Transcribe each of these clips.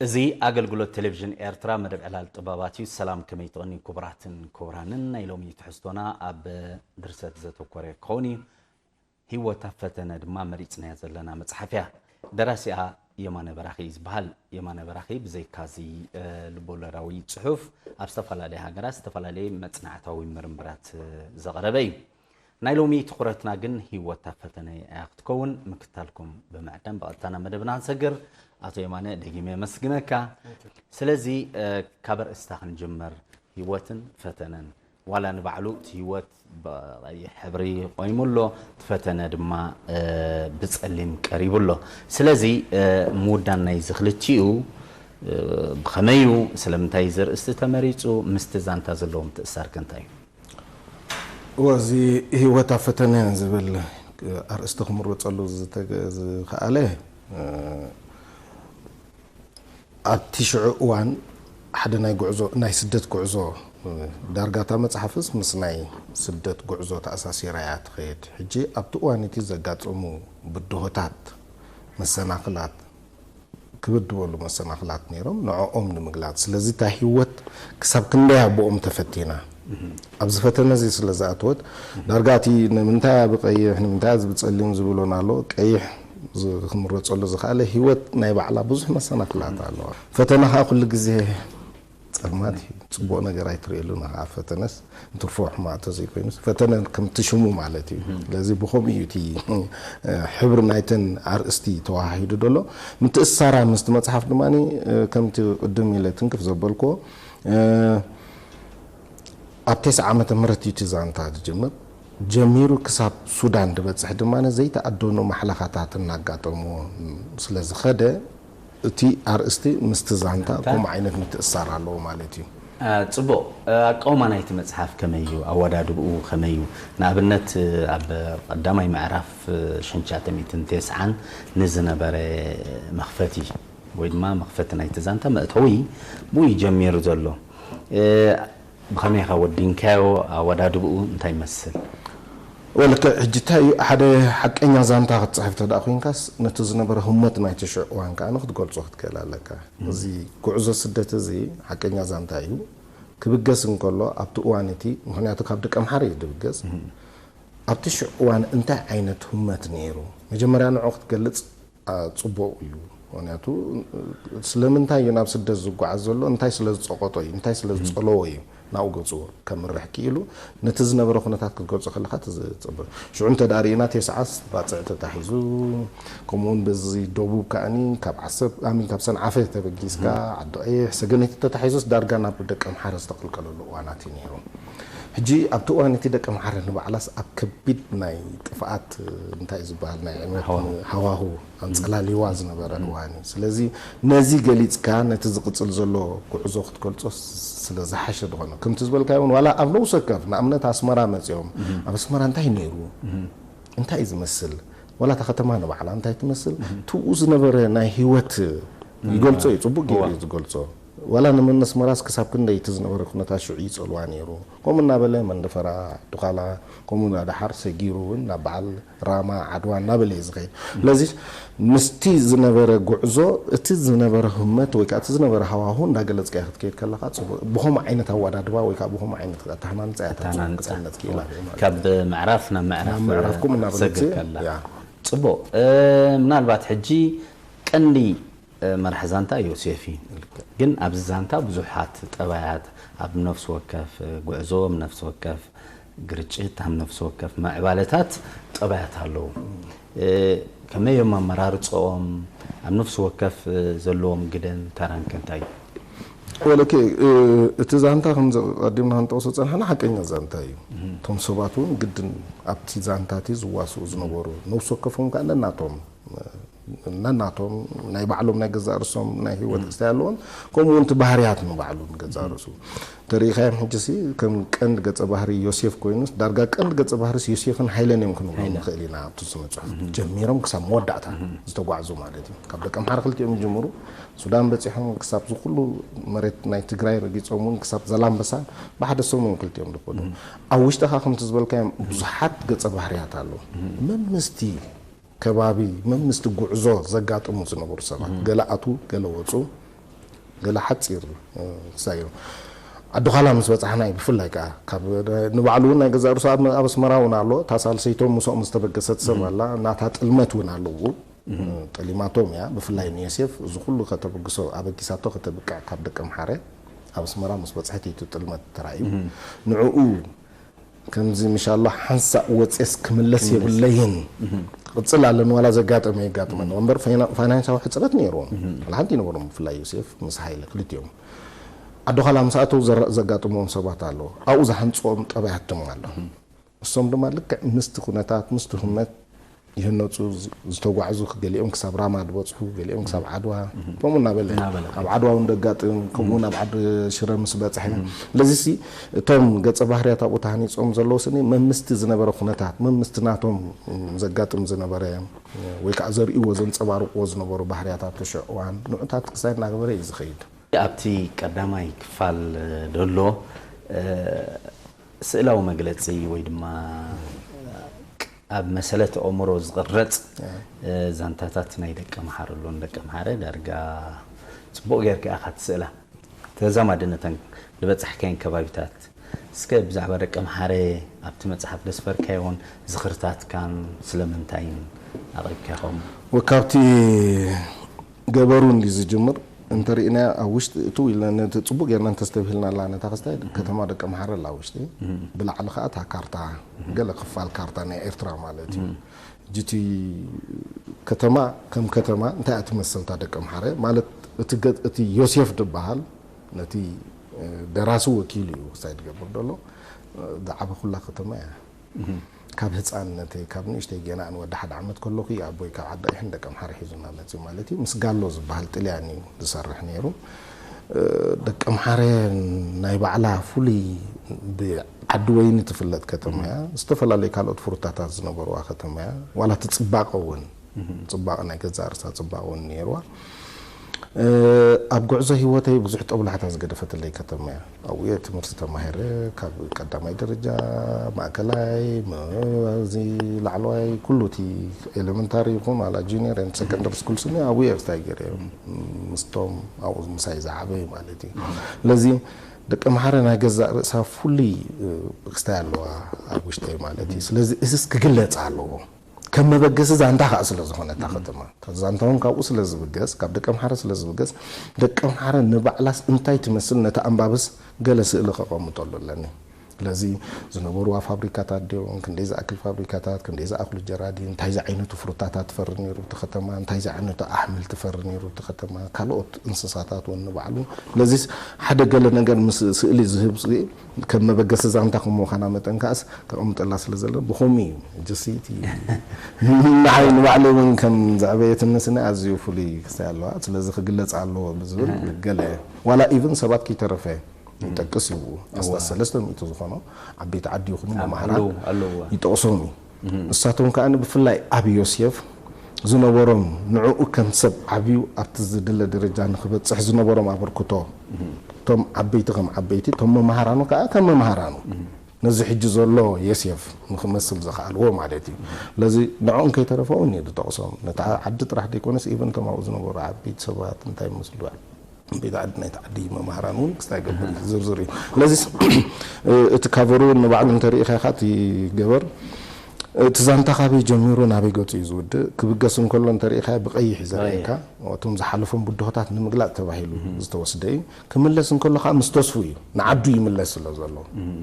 እዚ ኣገልግሎት ቴሌቪዥን ኤርትራ መደብ ዕላል ጥበባት እዩ። ሰላም፣ ከመይ ትቐንዩ ክቡራትን ክቡራንን? ናይ ሎሚ ትሕዝቶና ኣብ ድርሰት ዘተኮረ ክኸውን እዩ። ህይወት ኣብ ፈተነ ድማ መሪጽናያ ዘለና መጽሓፍ እያ። ደራሲኣ የማነ በራኺ እዩ ዝበሃል። የማነ በራኺ ብዘይካዚ፣ እ፣ ልቦለዳዊ ጽሑፍ ኣብ ዝተፈላለየ ሃገራት ዝተፈላለየ መጽናዕታዊ ምርምራት፣ እ፣ ዘቕረበ እዩ። ናይ ሎሚ ትኹረትና ግን ህይወት ኣብ ፈተነ እያ ክትከውን። ምክታልኩም ብምዕዳም ብቐጥታ ናብ መደብና ክንሰግር። ኣቶ የማነ፣ ደጊመ የመስግነካ። ስለዚ፣ እ፣ ካብ ኣርእስታ ክንጅምር። ህይወትን ፈተነን። ዋላ ንባዕሉ እቲ ህይወት ብቐይሕ ሕብሪ ቆይሙ ኣሎ፣ እቲ ፈተነ ድማ፣ እ፣ ብጸሊም ቀሪቡ ኣሎ። ስለዚ፣ እ፣ ምውዳን ናይዚ ክልቲኡ፣ እ፣ ብኸመይ እዩ? ስለምንታይ እዚ ኣርእስቲ ተመሪጹ? ምስቲ ዛንታ ዘለዎ ምትእስሳር ከ እንታይ እዩ? እወ፣ እዚ ህይወት ኣብ ፈተነ ዝብል ኣርእስቲ ክምረጸሉ ዝተገ-፣ ዝኸኣለ፣ እ፣ ኣብቲ ሽዑ እዋን ሓደ ናይ ጉዕዞ፣ ናይ ስደት ጉዕዞ፣ እ፣ ዳርጋ እታ መጽሓፍስ ምስ ናይ ስደት ጉዕዞ ተኣሳሲራ እያ ትኸይድ። ሕጂ ኣብቲ እዋን እቲ ዘጋጠሙ ብድሆታት፣ መሰናኽላት፣ ክብድ ዝበሉ መሰናኽላት ነይሮም፣ ንዕኦም ንምግላጽ። ስለዚ እታ ህይወት ክሳብ ክንደይ ኣቦኦም ተፈቲና፣ ኣብዚ ፈተነ እዚ ስለ ዝኣተወት፣ ዳርጋ እቲ ንምንታይ ኣብ ቀይሕ፣ ንምንታይ ኣብዚ ብጸሊም ዝብሎን ኣሎ፣ ቀይሕ ዝ-፣ ክምረጸሉ ዝኸኣለ ህይወት ናይ ባዕላ ብዙሕ መሰናኽላት ኣለዋ። ፈተነ ኸኣ ኩሉ ግዜ ጸልማት እዩ። ጽቡቕ ነገር ኣይትርእየሉን ኢኻ። ኣብ ፈተነስ ንትርፎ ሕማቕ ተዘይኮይኑስ፣ ፈተነ ከምቲ ሽሙ ማለት እዩ። ስለዚ ብኸምኡ እዩ እቲ፣ እ፣ ሕብሪ ናይተን ኣርእስቲ ተወሃሂዱ ዘሎ። ምትእስሳራ ምስቲ መጽሓፍ ድማ፣ እ፣ ከምቲ ቅድም ኢለ ትንክፍ ዘበልክዎ፣ እ፣ ኣብ ተስዓ ዓመተ ምህረት እዩ እቲ ዛንታ ዝጅምር። ጀሚሩ ክሳብ ሱዳን ዝበጽሕ ድማ ዘይተኣደኑ ማሕለኻታት እናጋጠምዎ ስለ ዝኸደ፣ እቲ ኣርእስቲ ምስቲ ዛንታ ዛንታ? ከምኡ ዓይነት ምትእስሳር ኣለዎ ማለት እዩ። አ፣ ጽቡቕ። አ፣ ኣቃውማ ናይቲ መጽሓፍ ከመይ እዩ? ኣወዳድብኡ ከመይ እዩ? ንኣብነት፣ ኣብ ቀዳማይ ምዕራፍ፣ ሸንሻተ ሚእትን ተስዓን ንዝነበረ መኽፈቲ ወይ ድማ መኽፈቲ ናይቲ ዛንታ መእተዊ ብኡ እዩ ጀሚሩ ዘሎ። እ፣ ብኸመይ ኢኻ ወዲንካዮ? ኣወዳድብኡ እንታይ ይመስል? ወልከ፣ ሕጂ እንታይ እዩ፣ ሓደ ሓቀኛ ዛንታ ክትጽሕፍ እንተ ደኣ ኮይንካስ፣ ነቲ ዝነበረ ህሞት ናይቲ ሽዑ እዋን ከኣ ክትገልጾ ክትክእል ኣለካ። እዚ ጉዕዞ ስደት እዚ ሓቀኛ ዛንታ እዩ። ክብገስ እንከሎ፣ ኣብቲ እዋን እቲ፣ ምኽንያቱ ካብ ደቀምሓረ እዩ ዝብገስ። ኣብቲ ሽዑ እዋን እንታይ ዓይነት ህሞት ነይሩ? መጀመርያ ንዕኡ ክትገልጽ፣ አ፣ ጽቡቕ እዩ። ምኽንያቱ፣ ስለምንታይ እዩ ናብ ስደት ዝጓዓዝ ዘሎ? እንታይ ስለ ዝጸቐጦ እዩ? እንታይ ስለ ዝጸለዎ እዩ ናብኡ ገጹ ከምርሕ ክኢሉ? ነቲ ዝነበረ ኩነታት ክትገልጾ ከለኻ እቲ ዝጽበ-፣ ሽዑ እንተ ደኣ ርኢና፣ ተስዓስ ባጽዕ ተታሒዙ፣ ከምኡውን በዚ ደቡብ ከኣኒ ካብ ዓሰብ፣ ኣሚን፣ ካብ ሰንዓፈ ተበጊስካ፣ ዓዲ ቀይሕ፣ ሰገነይቲ ተታሒዙስ ዳርጋ ናብ ደቀምሓረ ዝተቐልቀለሉ እዋናት እዩ ነይሩ። ሕጂ ኣብቲ እዋን እቲ ደቀምሓረ ንባዕላስ ኣብ ከቢድ ናይ ጥፍኣት፣ እንታይ ዝበሃል፣ ናይ ዕንወት ሃዋሁ። ሃዋሁ ኣንጸላሊዋ ዝነበረ እዋን እዩ። ስለዚ ነዚ ገሊጽካ ነቲ ዝቕጽል ዘሎ ጉዕዞ ክትገልጾ ስለ ዝሓሸ ዝኾነ፣ ከምቲ ዝበልካዮ እውን ዋላ ኣብ ነብሲ ወከፍ፣ ንኣብነት ኣስመራ መጺኦም፣ ኣብ ኣስመራ እንታይ ነይሩ? እንታይ እዩ ዝመስል? ዋላ እታ ከተማ ንባዕላ እንታይ ትመስል? ትብኡ ዝነበረ ናይ ህይወት ይገልጾ እዩ፣ ጽቡቕ ገይሩ እዋ። እዩ ዝገልጾ። ዋላ ንመን ኣስመራስ ክሳብ ክንደይ እቲ ዝነበረ ኩነታት ሽዑ ይጸልዋ ነይሩ። ከምኡ እናበለ መንደፈራ፣ ዱኻላ፣ ከምኡ እናደሓር ሰጊሩ እውን ናብ በዓል ራማ፣ ዓድዋ እናበለ እዩ ዝኸይድ። ስለዚ ምስቲ ዝነበረ ጉዕዞ፣ እቲ ዝነበረ ህመት ወይ ከዓ እቲ ዝነበረ ሃዋሁ እንዳገለጽካዮ ክትከይድ ከለኻ ጽቡቕ፣ ብኸምኡ ዓይነት ኣወዳድባ ወይ ከዓ ብኸምኡ ዓይነት ኣተሃናንጻ እያ እታ ኣተሃናንጻ። ቀጻልነት ክኢላ ማለት እዩ። ካብ ምዕራፍ ናብ ምዕራፍ ናብ ምዕራፍ ከምኡ እናበለት ትሰግር ከላ። ያ። ጽቡቕ። እ፣ ምናልባት ሕጂ ቀንዲ፣ እ፣ መራሒ ዛንታ ዮሴፍ እዩ። ግን ኣብዚ ዛንታ ብዙሓት ጠባያት ኣብ ነፍሲ ወከፍ፣ እ፣ ጉዕዞ፣ ኣብ ነፍሲ ወከፍ ግርጭት፣ ኣብ ነፍሲ ወከፍ ምዕባለታት ጠባያት ኣለዉ። እ፣ ከመይ እዮም ኣመራርጽኦም፣ ኣብ ነፍሲ ወከፍ፣ እ፣ ዘለዎም ግደን ተራን ከ እንታይ እዩ? ወለከ፣ እ፣ እቲ ዛንታ ከምዚ ቀዲምና ክንጠቕሶ ዝጸናሕና ሓቀኛ ዛንታ እዩ። እቶም ሰባት እውን ግድን ኣብቲ ዛንታ እቲ ዝዋስኡ ዝነበሩ፣ ነፍሲ ወከፎም ከኣ ነናቶም፣ እ፣ ነናቶም ናይ ባዕሎም ናይ ገዛእ ርእሶም ናይ ህይወት ክስታይ ኣለዎም፣ ከምኡ እውን እቲ ባህርያት ንባዕሉ ንገዛእ ርእሱ። ተሪኢኻዮም ሕጂሲ ከም ቀንዲ ገጸ ባህሪ ዮሴፍ ኮይኑስ፣ ዳርጋ ቀንዲ ገጸ ባህሪስ ዮሴፍን ሃይለን እዮም ክንብሎ ሃይለን። ንኽእል ኢና ኣብቲ ስነ ጽሑፍ። ጀሚሮም ክሳብ መወዳእታ ዝተጓዕዙ ማለት እዩ። ካብ ደቀምሓረ ክልቲኦም ይጅምሩ፣ ሱዳን በጺሖም ክሳብ እዚ ኩሉ መሬት ናይ ትግራይ ረጊጾም እውን ክሳብ ዘላንበሳ ብሓደ ሰሙን ክልቲኦም ዝኸዱ። ኣብ ውሽጥኻ ከምቲ ዝበልካዮም ብዙሓት ገጸ ባህርያት ኣለዉ። መምስቲ ከባቢ፣ መምስቲ ጉዕዞ ዘጋጥሙ ዝነበሩ ሰባት፣ ገለ ኣትዉ፣ ገለ ወጹ፣ ገለ ሓፂር ክሳይ እዩ። ዓዲ ዃላ ምስ በፃሕና እዩ ብፍላይ ከዓ ካብ ንባዕሉ እውን ናይ ገዛእ ርእሱ ኣብ ኣስመራ እውን ኣሎ። እታ ሳልሰይቶም ምስኦም ዝተበገሰት ሰብ ኣላ፣ ናታ ጥልመት እውን ኣለዎ። ጠሊማቶም እያ። ብፍላይ ንዮሴፍ እዚ ኩሉ ከተበግሶ ኣበጊሳቶ ከተብቅዕ ካብ ደቂ ኣምሓረ ኣብ ኣስመራ ምስ በፅሐት እዩ እቲ ጥልመት ተራእዩ። ንዕኡ ከምዚ ምሻላ ሓንሳእ ወፅስ ክምለስ የብለይን። ቅፅል ኣለኒ ዋላ ዘጋጠመ የጋጥመኒ እምበር ፋይናንሳዊ ሕፅረት ነይርዎም። ሓንቲ ይነበሮም ብፍላይ ዮሴፍ ምስ ሃይለ ክልቲኦም ዓዲ ዃላ ምስ ኣተው ዘጋጥምዎም ሰባት ኣለዎ። ኣብኡ ዝሃንፅዎም ጠባያት ድማ ኣሎ። እሶም ድማ ልክዕ ምስቲ ኩነታት ምስቲ ህመት ይህነፁ ዝተጓዕዙ፣ ገሊኦም ክሳብ ራማ ዝበፅሑ፣ ገሊኦም ክሳብ ዓድዋ፣ ከምኡ እናበለ ኣብ ዓድዋ እውን ደጋጥም፣ ከምኡ እውን ኣብ ዓዲ ሽረ ምስ በፅሐ። ስለዚ እቶም ገፀ ባህርያት ኣብኡ ተሃኒፆም ዘለዉ ስኒ መምስቲ ዝነበረ ኩነታት፣ መምስቲ ናቶም ዘጋጥም ዝነበረ ወይ ከዓ ዘርእዎ ዘንፀባርቅዎ ዝነበሩ ባህርያት ኣብቲ ሽዑ እዋን ንዑታት ክሳይ እናገበረ እዩ ዝኸይድ። ኣብቲ ቀዳማይ ክፋል ዘሎ ስእላዊ መግለፂ ወይ ድማ ኣብ መሰለት ኣእምሮ ዝቕረፅ ዛንታታት ናይ ደቂ ኣምሓረ ኣሎ። ንደቂ ኣምሓረ ዳርጋ ፅቡቕ ጌርካ ኢኻ ትስእላ። ተዛማዲ ነተን ዝበፃሕካየን ከባቢታት እስከ ብዛዕባ ደቂ ኣምሓረ ኣብቲ መፅሓፍ ዘስፈርካዮን ዝኽርታትካን ስለምንታይን ኣቕሪብካ ኢኹም? ወካብቲ ገበሩ እንዲ ዝጅምር እንተሪእናዮ ኣብ ውሽጢ እትው ኢልና ነቲ ፅቡቅ ጌርና እንተስተብሂልናላ ነታ ክስታይ ከተማ ደቂ ኣምሓረ ኣላ ውሽጢ ብላዕሊ ከዓ እታ ካርታ ገለ ክፋል ካርታ ናይ ኤርትራ ማለት እዩ። ጅቲ ከተማ ከም ከተማ እንታይ እያ ትመስል እታ ደቂ ኣምሓረ ማለት እቲ ዮሴፍ ዝበሃል ነቲ ደራሲ ወኪሉ እዩ ክስታይ ዝገብር ዘሎ ዝዓበኹላ ከተማ እያ። ካብ ህፃንነተይ ካብ ንእሽተይ ገና ንወዲ ሓደ ዓመት ከለኹ እዩ ኣቦይ ካብ ዓዲ ቀይሕን ደቂ ኣምሓረ ሒዙና መፅዩ ማለት እዩ። ምስ ጋሎ ዝበሃል ጥልያን እዩ ዝሰርሕ ነይሩ። ደቂ ኣምሓረ ናይ ባዕላ ፍሉይ ብዓዲ ወይኒ ትፍለጥ ከተማ እያ። ዝተፈላለዩ ካልኦት ፍሩታታት ዝነበርዋ ከተማ እያ። ዋላ እቲ ፅባቐ እውን ፅባቐ ናይ ገዛእ ርእሳ ፅባቐ እውን ነይርዋ። ኣብ ጉዕዞ ህይወተይ ብዙሕ ጦብላሕታ ዝገደፈትለይ ከተማ እያ። ኣብኡ እየ ትምህርቲ ተማሂረ፣ ካብ ቀዳማይ ደረጃ፣ ማእከላይ፣ እዚ ላዕለዋይ፣ ኩሉ እቲ ኤለመንታሪ ይኹን ዋላ ጁኒየር ኤንድ ሰከንደሪ ስኩል ስኒ ኣብኡ እየ ክስታይ ገይረ። ምስቶም ኣብኡ ምሳይ ዝዓበዩ ማለት እዩ። ስለዚ ደቂ ኣምሓረ ናይ ገዛእ ርእሳ ፍሉይ ክስታይ ኣለዋ ኣብ ውሽጠይ ማለት እዩ። ስለዚ እዚስ ክግለጽ ኣለዎ። ከም መበገሲ ዛንታ ከዓ ስለ ዝኾነ እታ ከተማ እታ ዛንታ እውን ካብኡ ስለ ዝብገስ ካብ ደቂ ኣምሓረ ስለ ዝብገስ ደቂ ኣምሓረ ንባዕላስ እንታይ ትመስል ነቲ ኣንባብስ ገለ ስእሊ ከቐምጠሉ ኣለኒ። ስለዚ ዝነበርዋ ፋብሪካታት ድዮም፣ ክንደይ ዝኣክል ፋብሪካታት፣ ክንደይ ዝኣክሉ ጀራዲን፣ እንታይ ዝዓይነቱ ፍሩታታት ትፈሪ ነይሩ እቲ ከተማ፣ እንታይ ዝዓይነቱ ኣሕምልቲ ትፈሪ ነይሩ እቲ ከተማ፣ ካልኦት እንስሳታት እውን ንባዕሉ። ስለዚ ሓደ ገለ ነገር ምስ ስእሊ ዝህብ ከም መበገሲ ዛንታ ከም ምዃና መጠን ከዓስ ከቐምጠላ ስለ ዘሎ ብኸምኡ እዩ ጅስይቲ ንዓይ ንባዕለይ እውን ከም ዘዕበየትኒ ስኒ ኣዝዩ ፍሉይ ክስታይ ኣለዋ። ስለዚ ክግለጽ ኣለዎ ብዝብል ገለ ዋላ ኢቭን ሰባት ከይተረፈ ይጠቅስ እዩ። ኣስታት ሰለስተ ሚእቲ ዝኾኖ ዓበይቲ ዓዲ ይኹኑ መማህራን ይጠቕሶም እዩ። ንሳቶም ከዓ ብፍላይ ኣብ ዮሴፍ ዝነበሮም ንዕኡ ከም ሰብ ዓብዩ ኣብቲ ዝድለ ደረጃ ንክበፅሕ ዝነበሮም ኣበርክቶ እቶም ዓበይቲ ከም ዓበይቲ እቶም መማህራኑ ከዓ ከም መማህራኑ ነዚ ሕጂ ዘሎ ዮሴፍ ንክመስል ዝኸኣልዎ ማለት እዩ። ስለዚ ንዕኦም ከይተረፈ እውን እዩ ዝጠቕሶም ነቲ ዓዲ ጥራሕ ዘይኮነስ ኢቨን እቶም ኣብኡ ዝነበሩ ዓበይቲ ሰባት እንታይ መስሉ ቤት ዓዲ ናይቲ ዓዲ መምሃራን እውን ክስታይ ገብር እዩ ዝርዝር እዩ። ስለዚ እቲ ካቨሩ ንባዕሉ እንተሪኢኻ ኢኻ እቲ ገበር እቲ ዛንታ ካበይ ጀሚሩ ናበይ ገፁ እዩ ዝውድእ ክብገስ እንከሎ እንተሪኢኻ ብቀይሕ እዩ ዘርእየካ። እቶም ዝሓለፎም ብድሆታት ንምግላፅ ተባሂሉ ዝተወስደ እዩ። ክምለስ እንከሎ ከዓ ምስ ተስፉ እዩ ንዓዱ ይምለስ ስለ ዘሎ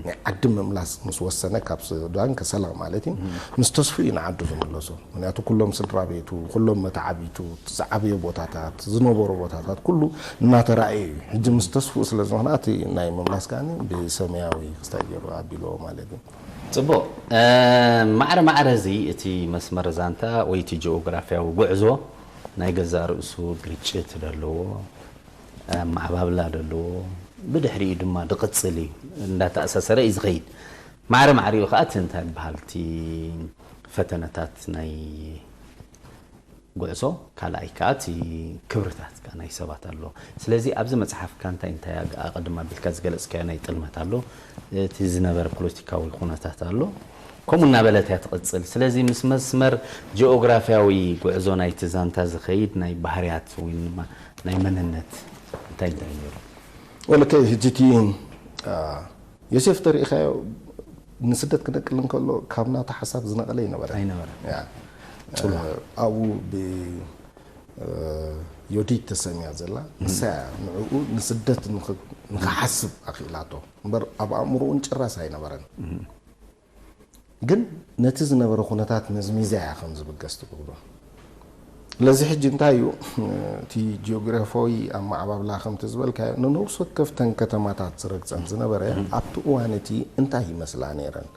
ናይ ዓዲ ምምላስ ምስ ወሰነ ካብ ሱዳን ከሰላ ማለት እዩ ምስ ተስፉ እዩ ንዓዱ ዝምለሶ። ምክንያቱ ኩሎም ስድራ ቤቱ ኩሎም መተዓቢቱ ዝዓበዮ ቦታታት ዝነበሮ ቦታታት ኩሉ እናተራእየ እዩ። ሕጂ ምስ ተስፉ ስለ ዝኾነ እቲ ናይ ምምላስ ከዓ ብሰማያዊ ክስታይ ገይሩ ኣቢልዎ ማለት እዩ። ፅቡቕ። ማዕረ ማዕረ እዚ እቲ መስመር ዛንታ ወይ እቲ ጂኦግራፍያዊ ጉዕዞ ናይ ገዛእ ርእሱ ግርጭት ዘለዎ ኣመዓባብላ ዘለዎ ብድሕሪኡ ድማ ዝቕፅል እዩ። እንዳተኣሳሰረ እዩ ዝኸይድ። ማዕረ ማዕሪኡ ከዓ እቲ እንታይ ይበሃል እቲ ፈተነታት ናይ ጉዕዞ ካልኣይ ከዓ እቲ ክብርታት ከዓ ናይ ሰባት ኣሎ። ስለዚ ኣብዚ መፅሓፍካ እንታይ እንታይ ኣቐድም ኣቢልካ ዝገለፅካዮ ናይ ጥልመት ኣሎ፣ እቲ ዝነበረ ፖለቲካዊ ኩነታት ኣሎ፣ ከምኡ እናበለት እያ ትቕፅል። ስለዚ ምስ መስመር ጂኦግራፍያዊ ጉዕዞ ናይቲ ዛንታ ዝኸይድ ናይ ባህርያት ወይ ድማ ናይ መንነት እንታይ እንታይ ነይሩ? ወለከ ሕጂ እቲ ዮሴፍ ተሪኢኻዮ ንስደት ክነቅል እንከሎ ካብ ናቱ ሓሳብ ዝነቐለ ይነበረ ኣይነበረ። ኣብኡ ብዮዲት ተሰሚያ ዘላ ንሳ ንዕኡ ንስደት ንክሓስብ ኣኽኢላቶ እምበር ኣብ ኣእምሮኡን ጭራስ ኣይነበረን። ግን ነቲ ዝነበረ ኩነታት መዝሚዛ እያ ከም ዝብገስ ትገብሮ። ስለዚ ሕጂ እንታይ እዩ እቲ ጂኦግራፋዊ ኣመዓባብላ ከምቲ ዝበልካዮ ንነብሲ ወከፍተን ከተማታት ዝረግፀን ዝነበረ ኣብቲ እዋን እቲ እንታይ ይመስላ ነይረን?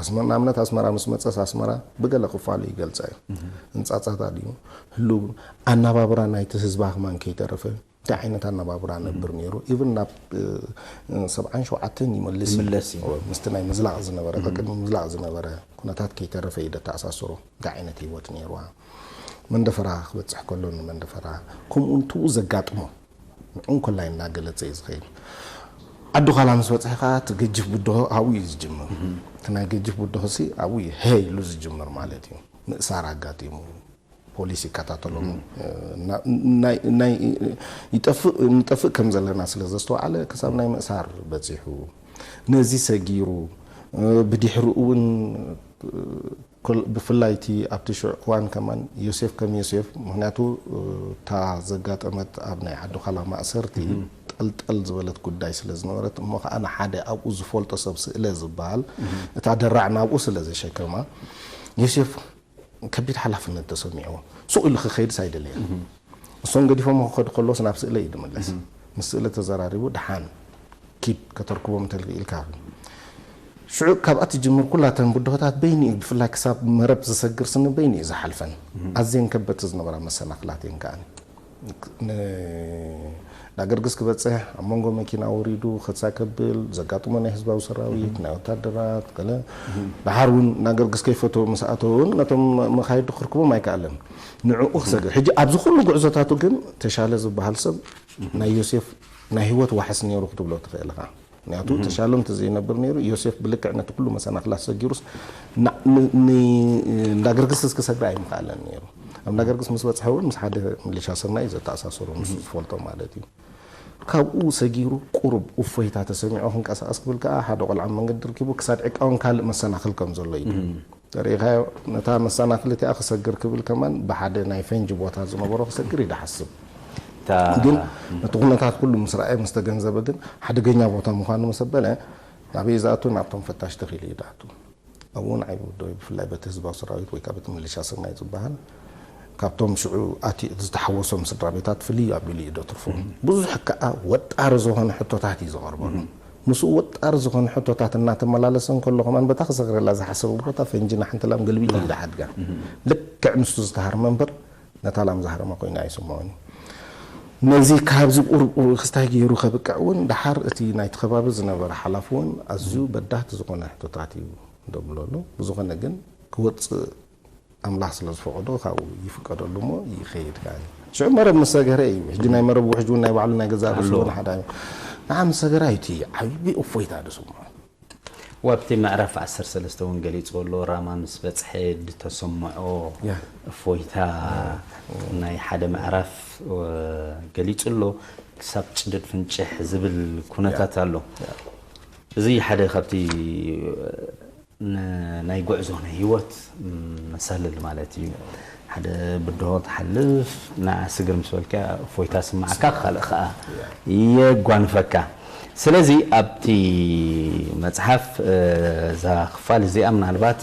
ኣስመ ንኣብነት ኣስመራ ምስ መፀስ ኣስመራ ብገለ ክፋሉ ይገልፃ እዩ። ህንፃፃታ ድዩ ህሉው ኣናባብራ ናይቲ ህዝባ ክማን ከይተረፈ እንታይ ዓይነት ኣነባብራ ነብር ነይሩ ኢቭን ናብ ሰብዓን ሸውዓተን ይመልስ ምስቲ ናይ ምዝላቕ ዝነበረ ቅድሚ ምዝላቕ ዝነበረ ኩነታት ከይተረፈ እዩ ደተኣሳስሮ እንታይ ዓይነት ህይወት ነይርዋ መንደፈራ ክበፅሕ ከሎ ንመንደፈራ ከምኡ እንትኡ ዘጋጥሞ ንዑን ኮላይ እናገለፀ እዩ ዝኸይድ ዓዲ ኳላ ምስ በፅሐ ከዓ እቲ ገጅፍ ብድሆ ኣብኡ እዩ ዝጅምር እቲ ናይ ገጅፍ ብድሆ ሲ ኣብኡ እዩ ሀ ኢሉ ዝጅምር ማለት እዩ ምእሳር ኣጋጢሙ ፖሊስ ይከታተሎም ይጠፍእ ንጠፍእ ከም ዘለና ስለ ዘስተውዓለ ክሳብ ናይ ምእሳር በፂሑ ነዚ ሰጊሩ ብድሕሪኡ እውን ብፍላይ እቲ ኣብቲ ሽዑ እዋን ከማን ዮሴፍ ከም ዮሴፍ ምክንያቱ እታ ዘጋጠመት ኣብ ናይ ዓዲ ኳላ ማእሰርቲ ጠልጠል ዝበለት ጉዳይ ስለ ዝነበረት እሞ ከዓ ንሓደ ኣብኡ ዝፈልጦ ሰብ ስእለ ዝበሃል እታ ደራዕ ናብኡ ስለ ዘሸከማ ዮሴፍ ከቢድ ሓላፍነት ተሰሚዕዎ ሱቕ ኢሉ ክኸይድስ ኣይደለየን እሶም ገዲፎም ክኸዱ ከለዎስ ናብ ስእለ እዩ ዝምለስ ምስ ስእለ ተዘራሪቡ ደሓን ኪድ ከተርክቦም እንተልክኢልካ ሽዑ ካብኣ ትጅምር ኩላተን ብድሆታት በይኒ እዩ ብፍላይ ክሳብ መረብ ዝሰግር ስኒ በይኒ እዩ ዝሓልፈን ኣዝየን ከበድቲ ዝነበራ መሰናክላት እየን ከኣ ዳገርግስ ክበፅሕ ኣብ መንጎ መኪና ወሪዱ ክሳ ከብል ዘጋጥሞ ናይ ህዝባዊ ሰራዊት ናይ ወታደራት ገለ ድሓር እውን ናገርግስ ከይፈተው ምስ ኣተው እውን ነቶም መኻይዱ ክርክቦም ኣይከኣለን ንዕኡ ክሰግር ሕጂ ኣብዚ ኩሉ ጉዕዞታቱ ግን ተሻለ ዝበሃል ሰብ ናይ ዮሴፍ ናይ ህይወት ዋሕስ ነይሩ ክትብሎ ትኽእል ኢኻ ምክንያቱ ተሻለ እንተዘይነብር ነይሩ ዮሴፍ ብልክዕ ነቲ ኩሉ መሰናክላት ሰጊሩስ እንዳገርግስ ክሰግር ኣይምኽኣለን ነይሩ ኣብ እንዳገርግስ ምስ በፅሐ እውን ምስ ሓደ ሚሊሻ ስርና እዩ ዘተኣሳሰሩ ንሱ ዝፈልጦ ማለት እዩ ካብኡ ሰጊሩ ቁሩብ እፎይታ ተሰሚዖ ክንቀሳቀስ ክብል ከዓ ሓደ ቆልዓ መንገዲ ርኪቡ ክሳድ ዕቃውን ካልእ መሰናክል ከም ዘሎ እዩ ተሪኢኻዮ ነታ መሰናክል እቲኣ ክሰግር ክብል ከማን ብሓደ ናይ ፈንጂ ቦታ ዝነበሮ ክሰግር እዩ ዝሓስብ ግን ነቲ ኩነታት ኩሉ ምስ ረኣየ ምስ ተገንዘበ ግን ሓደገኛ ቦታ ምዃኑ ምስ ኣበለ ናበይ ዝኣቱ ናብቶም ፈታሽ ተኺሉ እዩ ዝኣቱ ኣብኡ ንዓይ ብወደይ ብፍላይ በቲ ህዝባዊ ሰራዊት ወይ ከዓ በቲ ሚሊሻ ስርናይ ዝበሃል ካብቶም ሽዑ ኣቲ ዝተሓወሶም ስድራ ቤታት ፍልይ ኣቢሉ እዩ ደትርፎ ብዙሕ ከዓ ወጣሪ ዝኾነ ሕቶታት እዩ ዝቐርበሉ ምስኡ ወጣሪ ዝኾነ ሕቶታት እናተመላለሰ እንከሎ ከማን በታ ክሰግረላ ዝሓሰበ ቦታ ፈንጂ ንሓንቲ ላም ገልቢጡ እዩ ዝሓድጋ ልክዕ ንሱ ዝተሃርመ እምበር ነታ ላም ዝሃረመ ኮይና ኣይስምዖን ነዚ ካብዚ ቁሩብ ክስታይ ገይሩ ከብቅዕ እውን ደሓር እቲ ናይቲ ከባቢ ዝነበረ ሓላፊ እውን ኣዝዩ በዳህቲ ዝኾነ ሕቶታት እዩ ደብለሉ ብዝኾነ ግን ክወፅእ ኣምላኽ ስለ ዝፈቐዶ ካብኡ ይፍቀደሉ እሞ ይኸይድ ከኣ ሽዑ መረብ ምስ ሰገረ እዩ ሕጂ ናይ መረብ ውሕጅ እውን ናይ ባዕሉ ናይ ገዛእ ርእሱ እውን ሓደ እዩ ንዓ ምስ ሰገረ ኣይቲ ዓብዪ እፎይታ ድስምዖ ወብቲ ምዕራፍ ዓሰርተ ሰለስተ እውን ገሊፁ ኣሎ ራማ ምስ በፅሐ ዝተሰምዖ እፎይታ ናይ ሓደ ምዕራፍ ገሊፁ ኣሎ ክሳብ ጭድድ ፍንጭሕ ዝብል ኩነታት ኣሎ እዚ ሓደ ካብቲ ናይ ጉዕዞ ናይ ህይወት መሳልል ማለት እዩ ሓደ ብድሆ ትሓልፍ ንዓ ስግር ምስ በልካ እፎይታ ስማዓካ ካልእ ከዓ የጓንፈካ ስለዚ ኣብቲ መፅሓፍ እዛ ክፋል እዚኣ ምናልባት